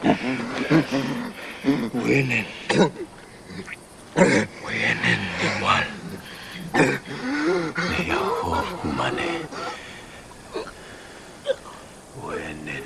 Wéenen, wéenen in wal, ne ya'ab ku mane'. Wéenen.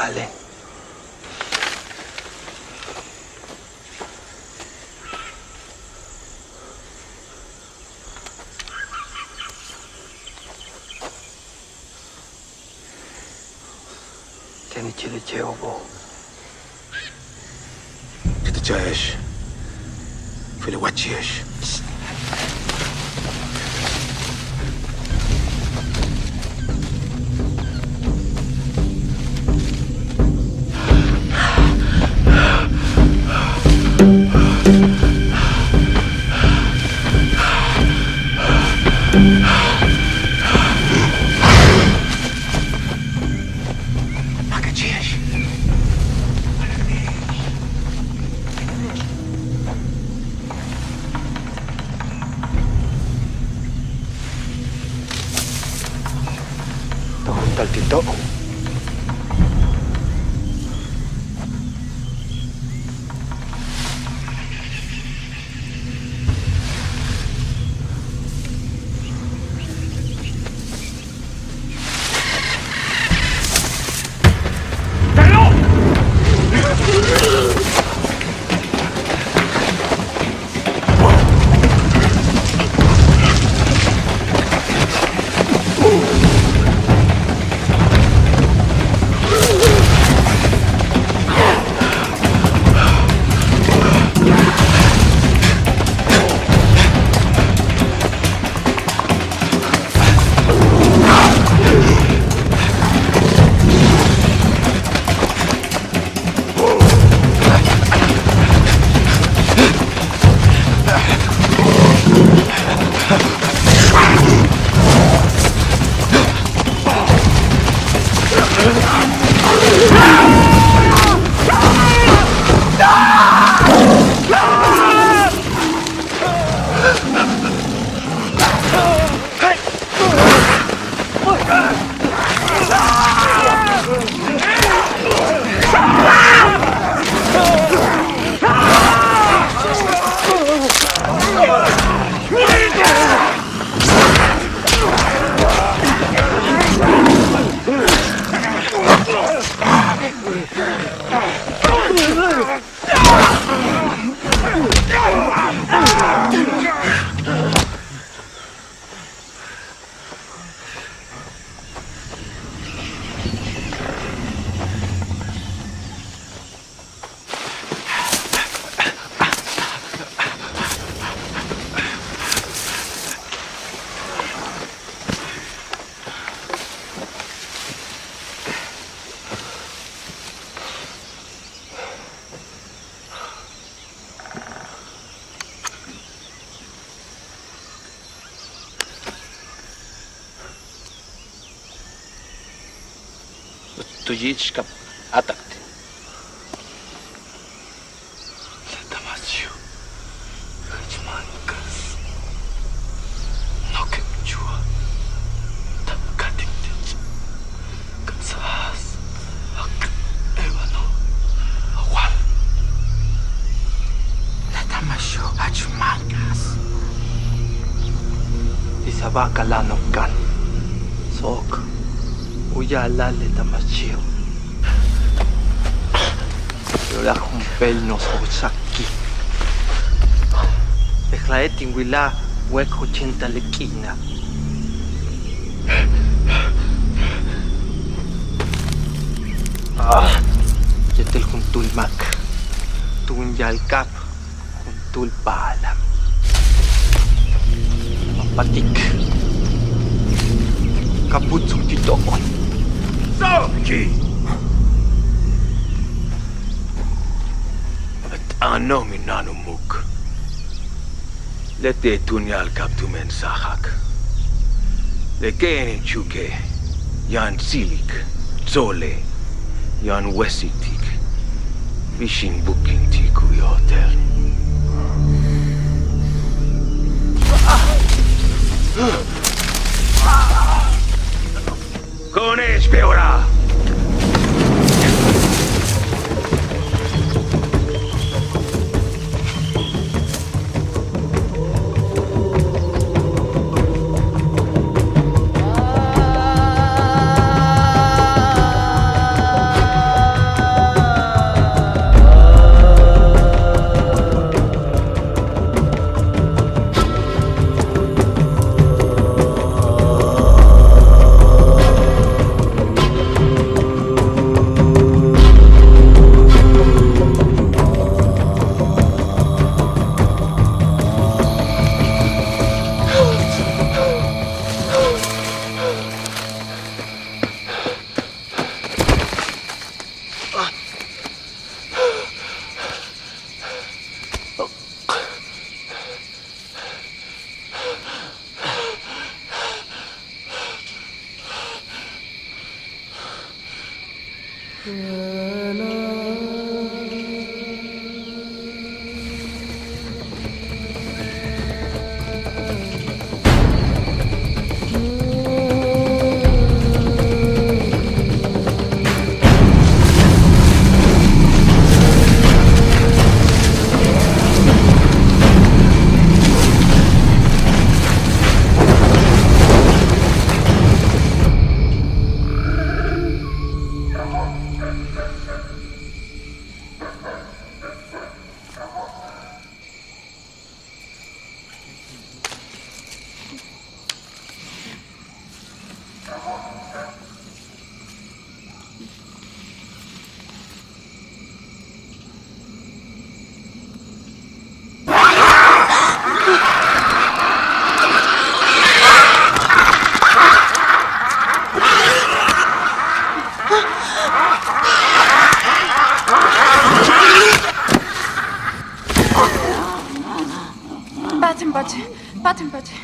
Dale. Ken ichil icheo bo. Ken ichil icheo bo. File wachish. Tojuntal ti' to'. Tu yich' kab áatak ti'. Le Damasio, jach máan kas. Nokeb chuwa', ta katik tech. Ka'ansaj ébano a wal. Le Damasio jach máan kas. Ti' sa ba'ak'ala' nok'kan sok u ya'ala'al le Damasio. Yóok'lal jump'éel nojoch xaki'. Bejla'e' tin wilaj wéek ochental le k'iina'. Yéetel juntúul máak tu'un ya'al kab juntúul paalal. Wa páatik ka putsuk ti' to'on. Sáamki'. T'aano' mina'an u muuk'. Leti' tu'un ya'al kab tumen sajak. Le kéen in chuke' yaan tsilik, tsole', yaan wéetsi'tik. Bix in bukintik u yóotel. Ko'one'ex be'ora'. Pati, pati, pati, pati.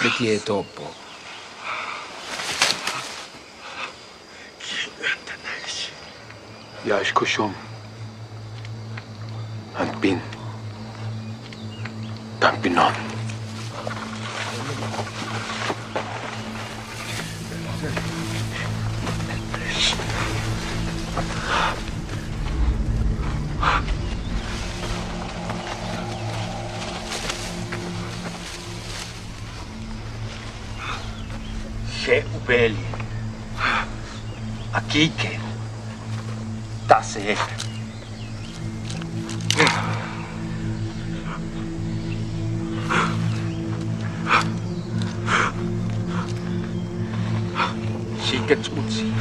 Leti e topo. Yáax kuxum. An pin. Táan pino'on. Je'el u beelil a Quique ta se'e'. Xi'ike' ts'u'utsil.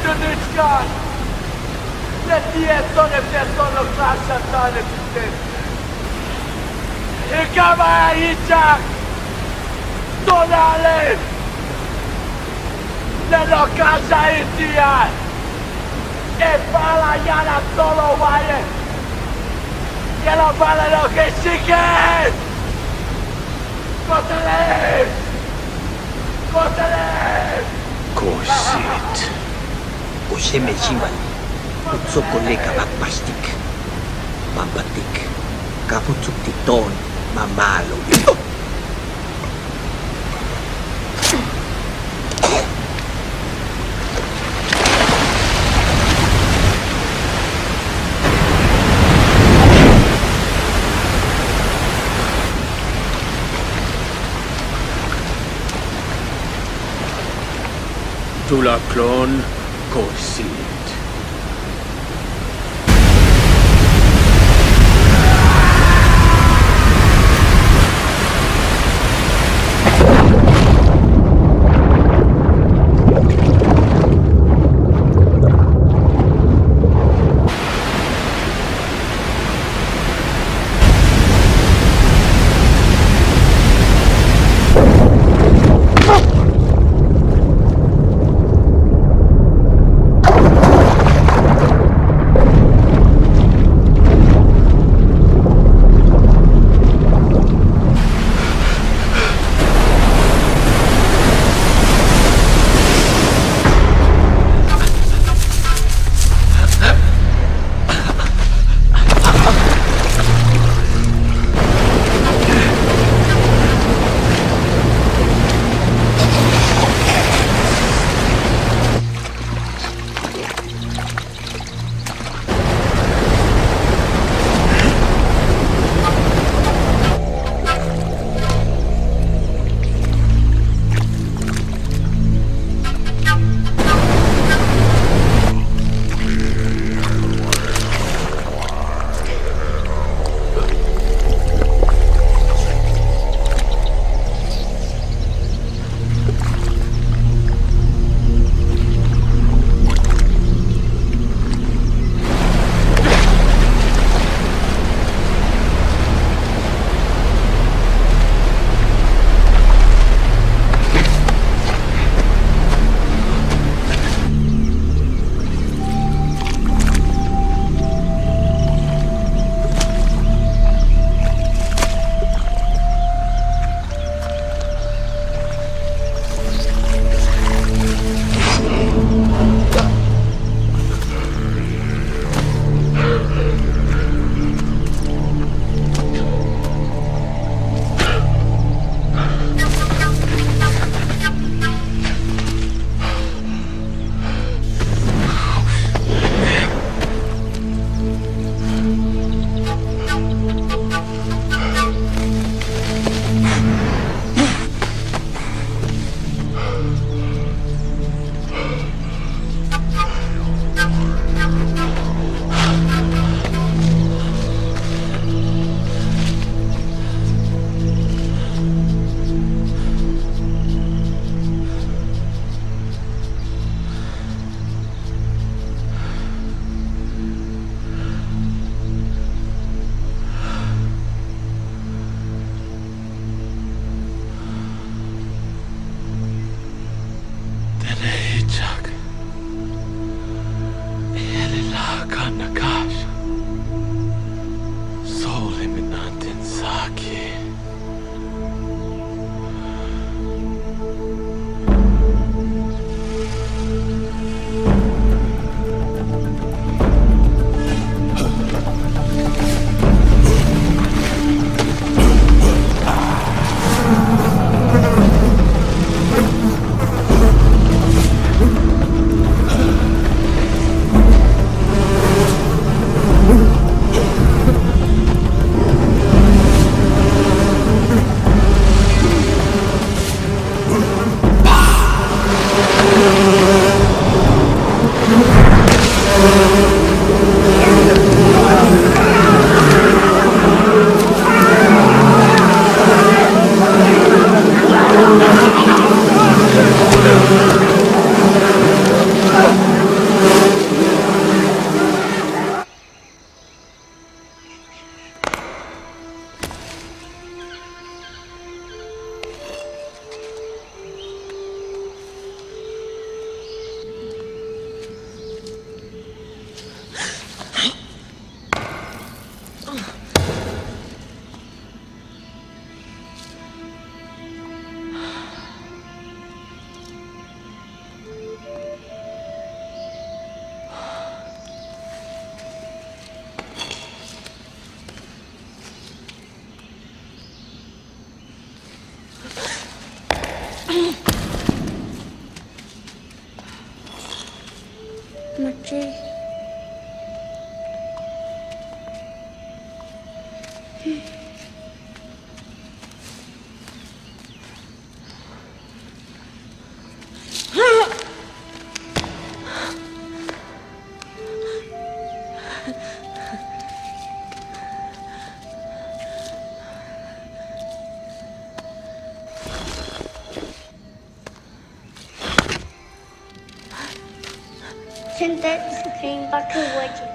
Tunichkan, leti'e' to'one' p'e'ex to'on u ka'aj xan táanil ti' ten. Je'el ka ba'al ichak to'onale', lelo' ka'axa'ij ti'al, le ba'al a ya'ala'al to'on wa'aye', yéetel ba'ale' je'el xiken. Ko'oxele', ko'oxele'. Ko'oxit. U xéemel xíimbal u ts'o'okole' ka ba'akpaxtik, pampa'tik, ka putsuk ti' to'on ma' ma'alob. Tuláaklo'on ko'oxit. Tene' ichak, je'elila'aka' nakax, so'oli' mina'an tin saaki'. Mache. Synthetic screen back to work.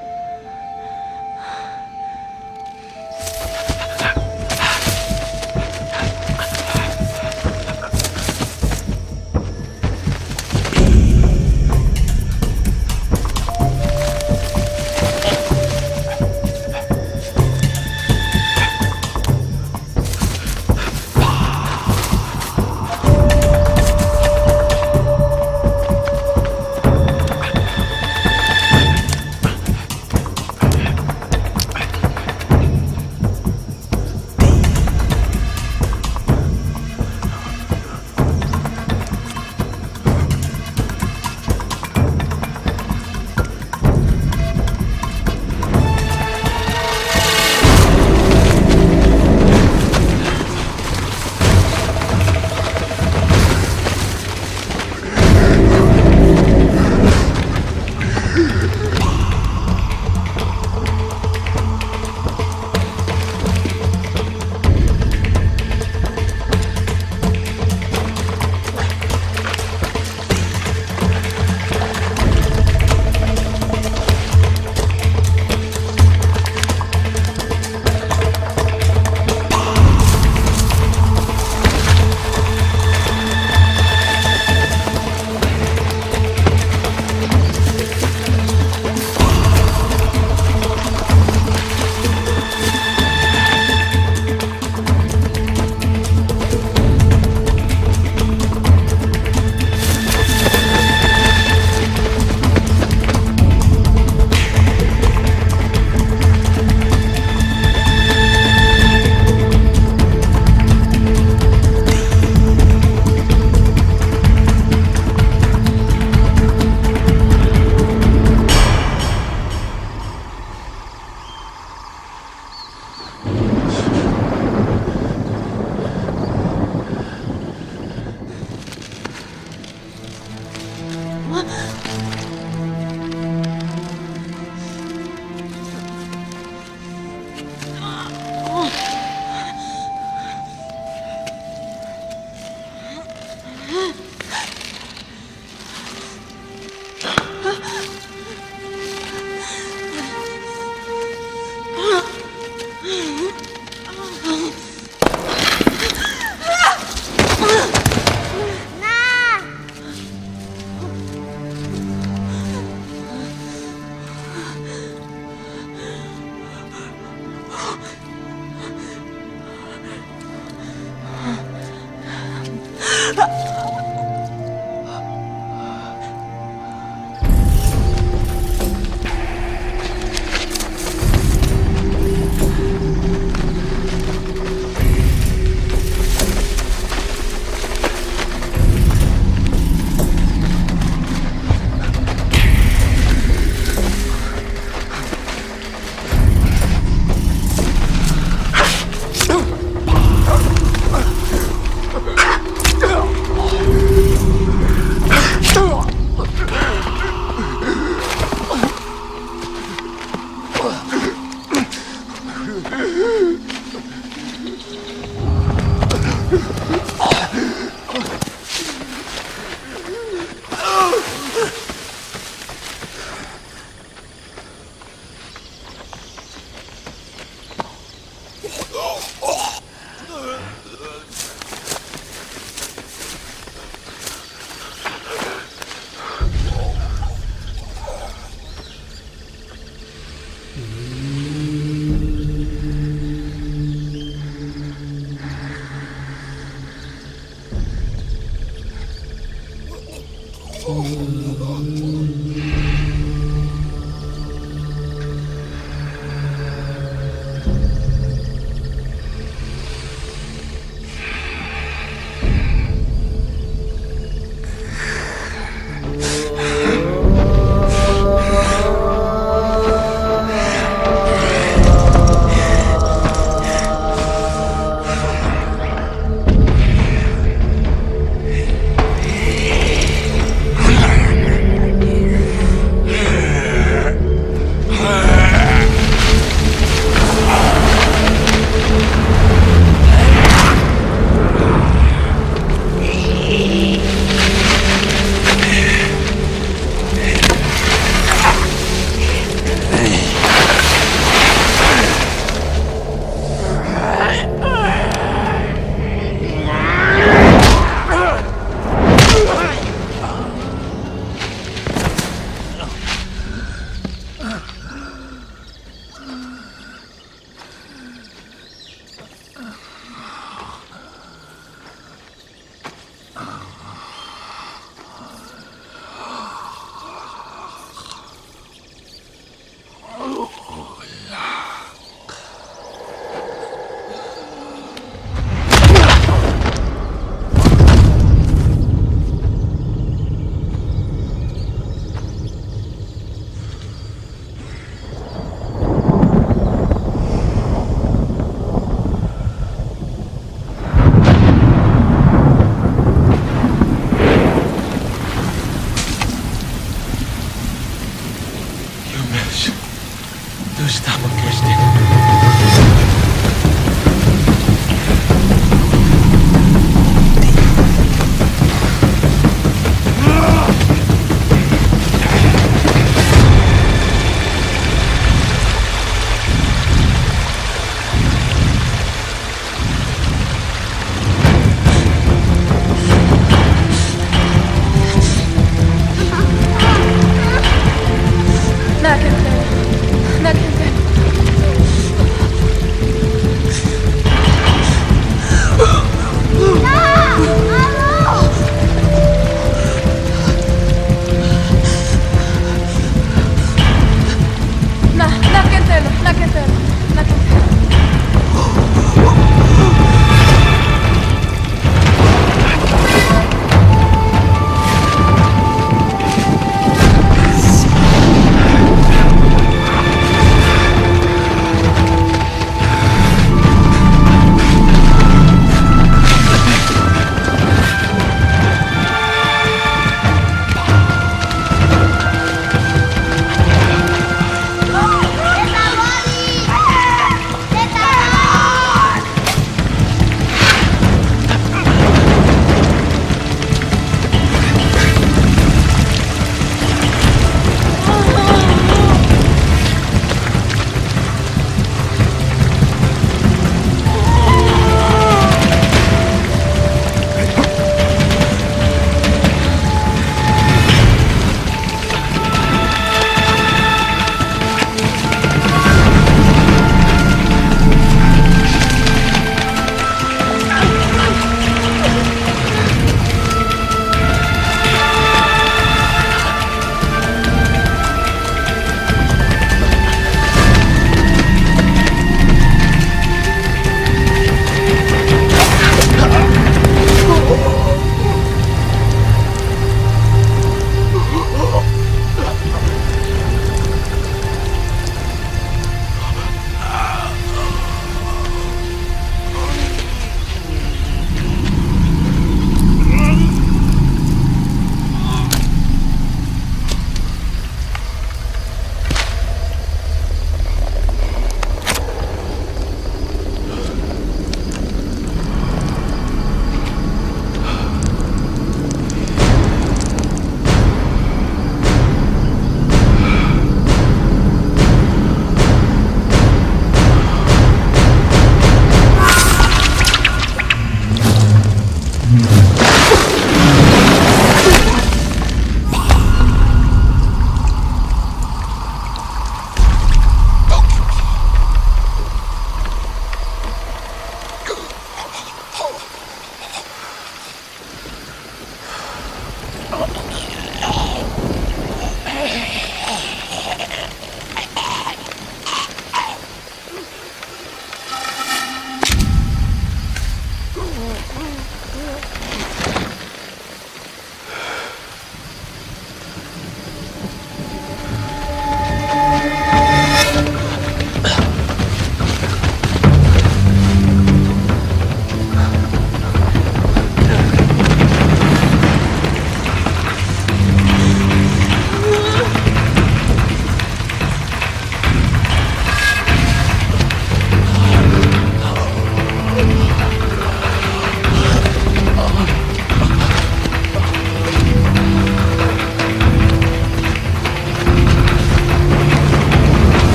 Nakenteni, nakenteni.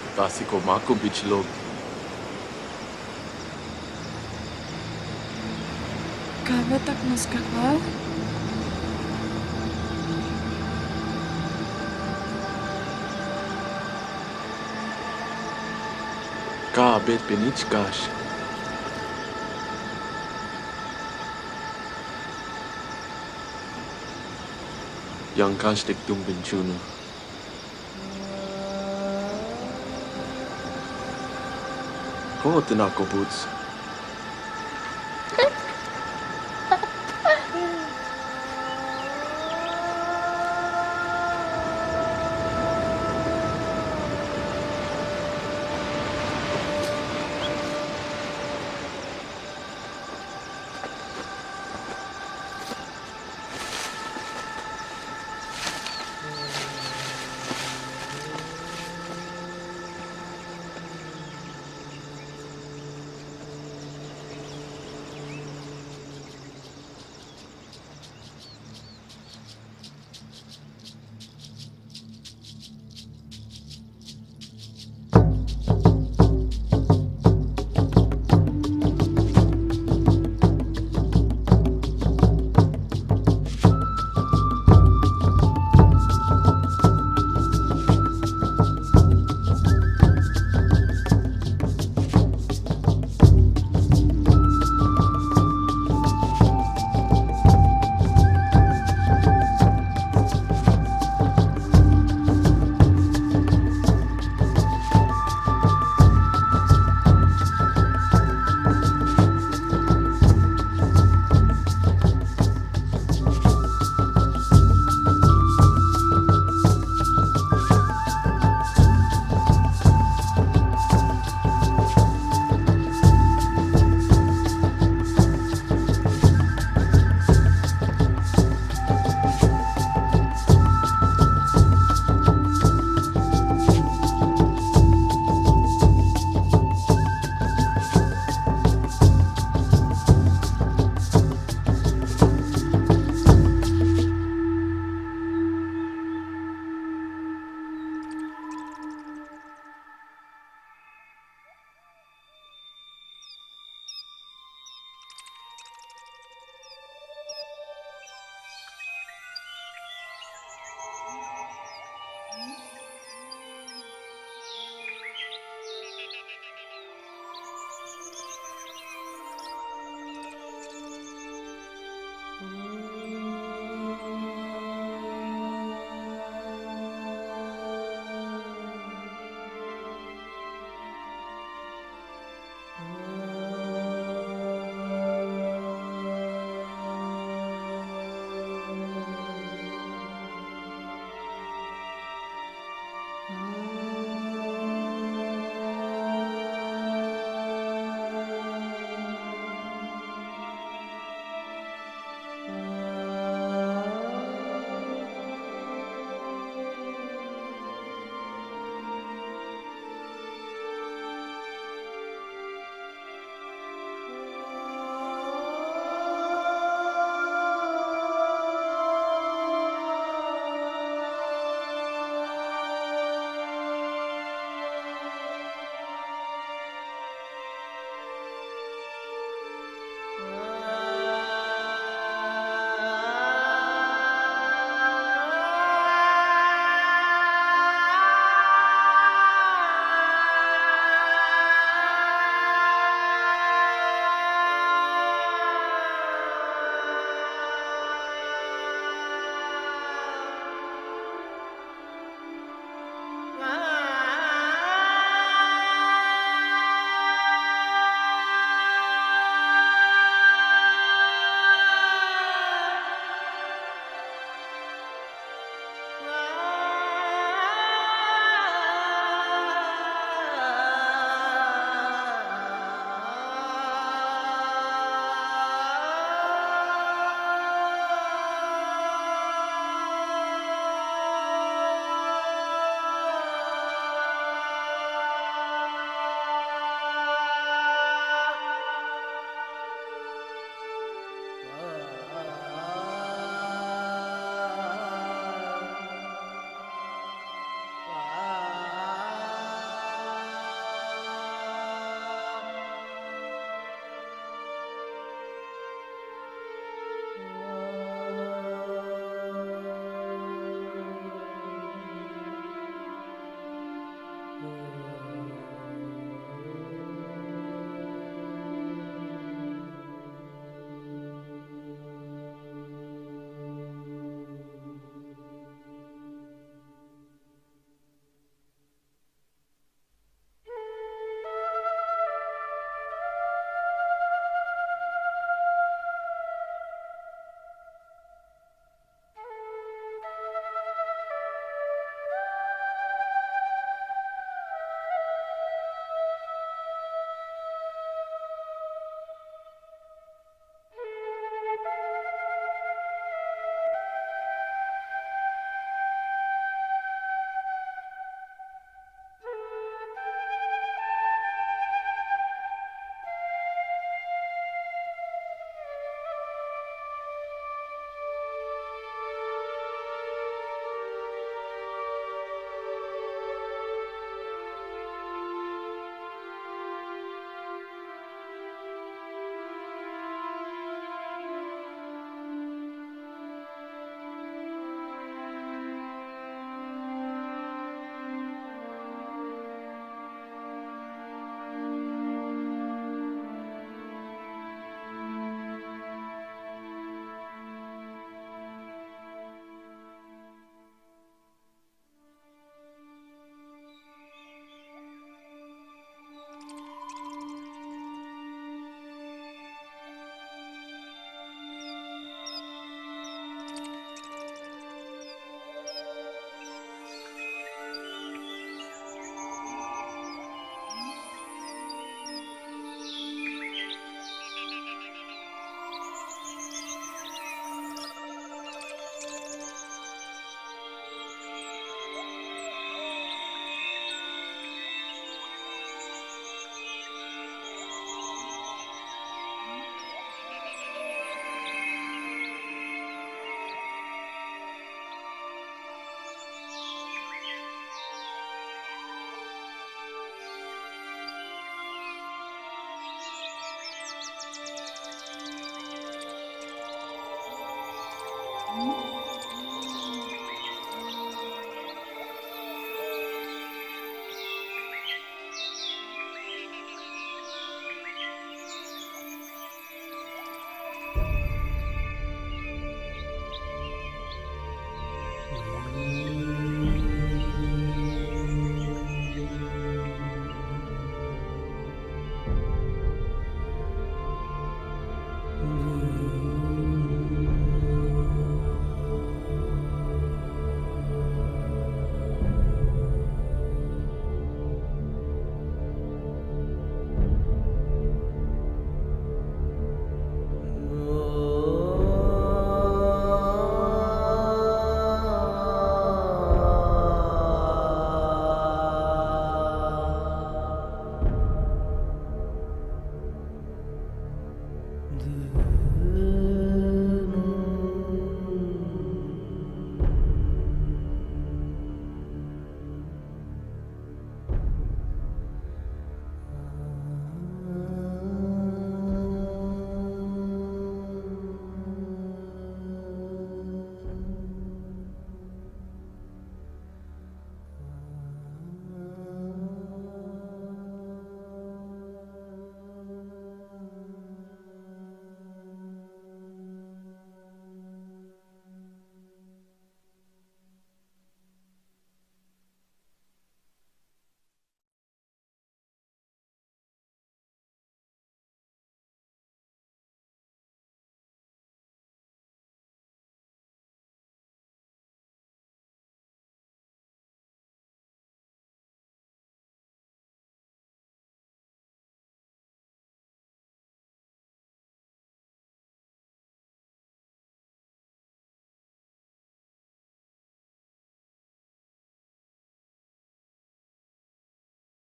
Ku taasik u máako'ob ich look. Ka beetik k máas kajwal. Ka beet bin ich kaax. Yaan kaaxtik túumben chúunal. Jo'ot in na'ako'ob uts.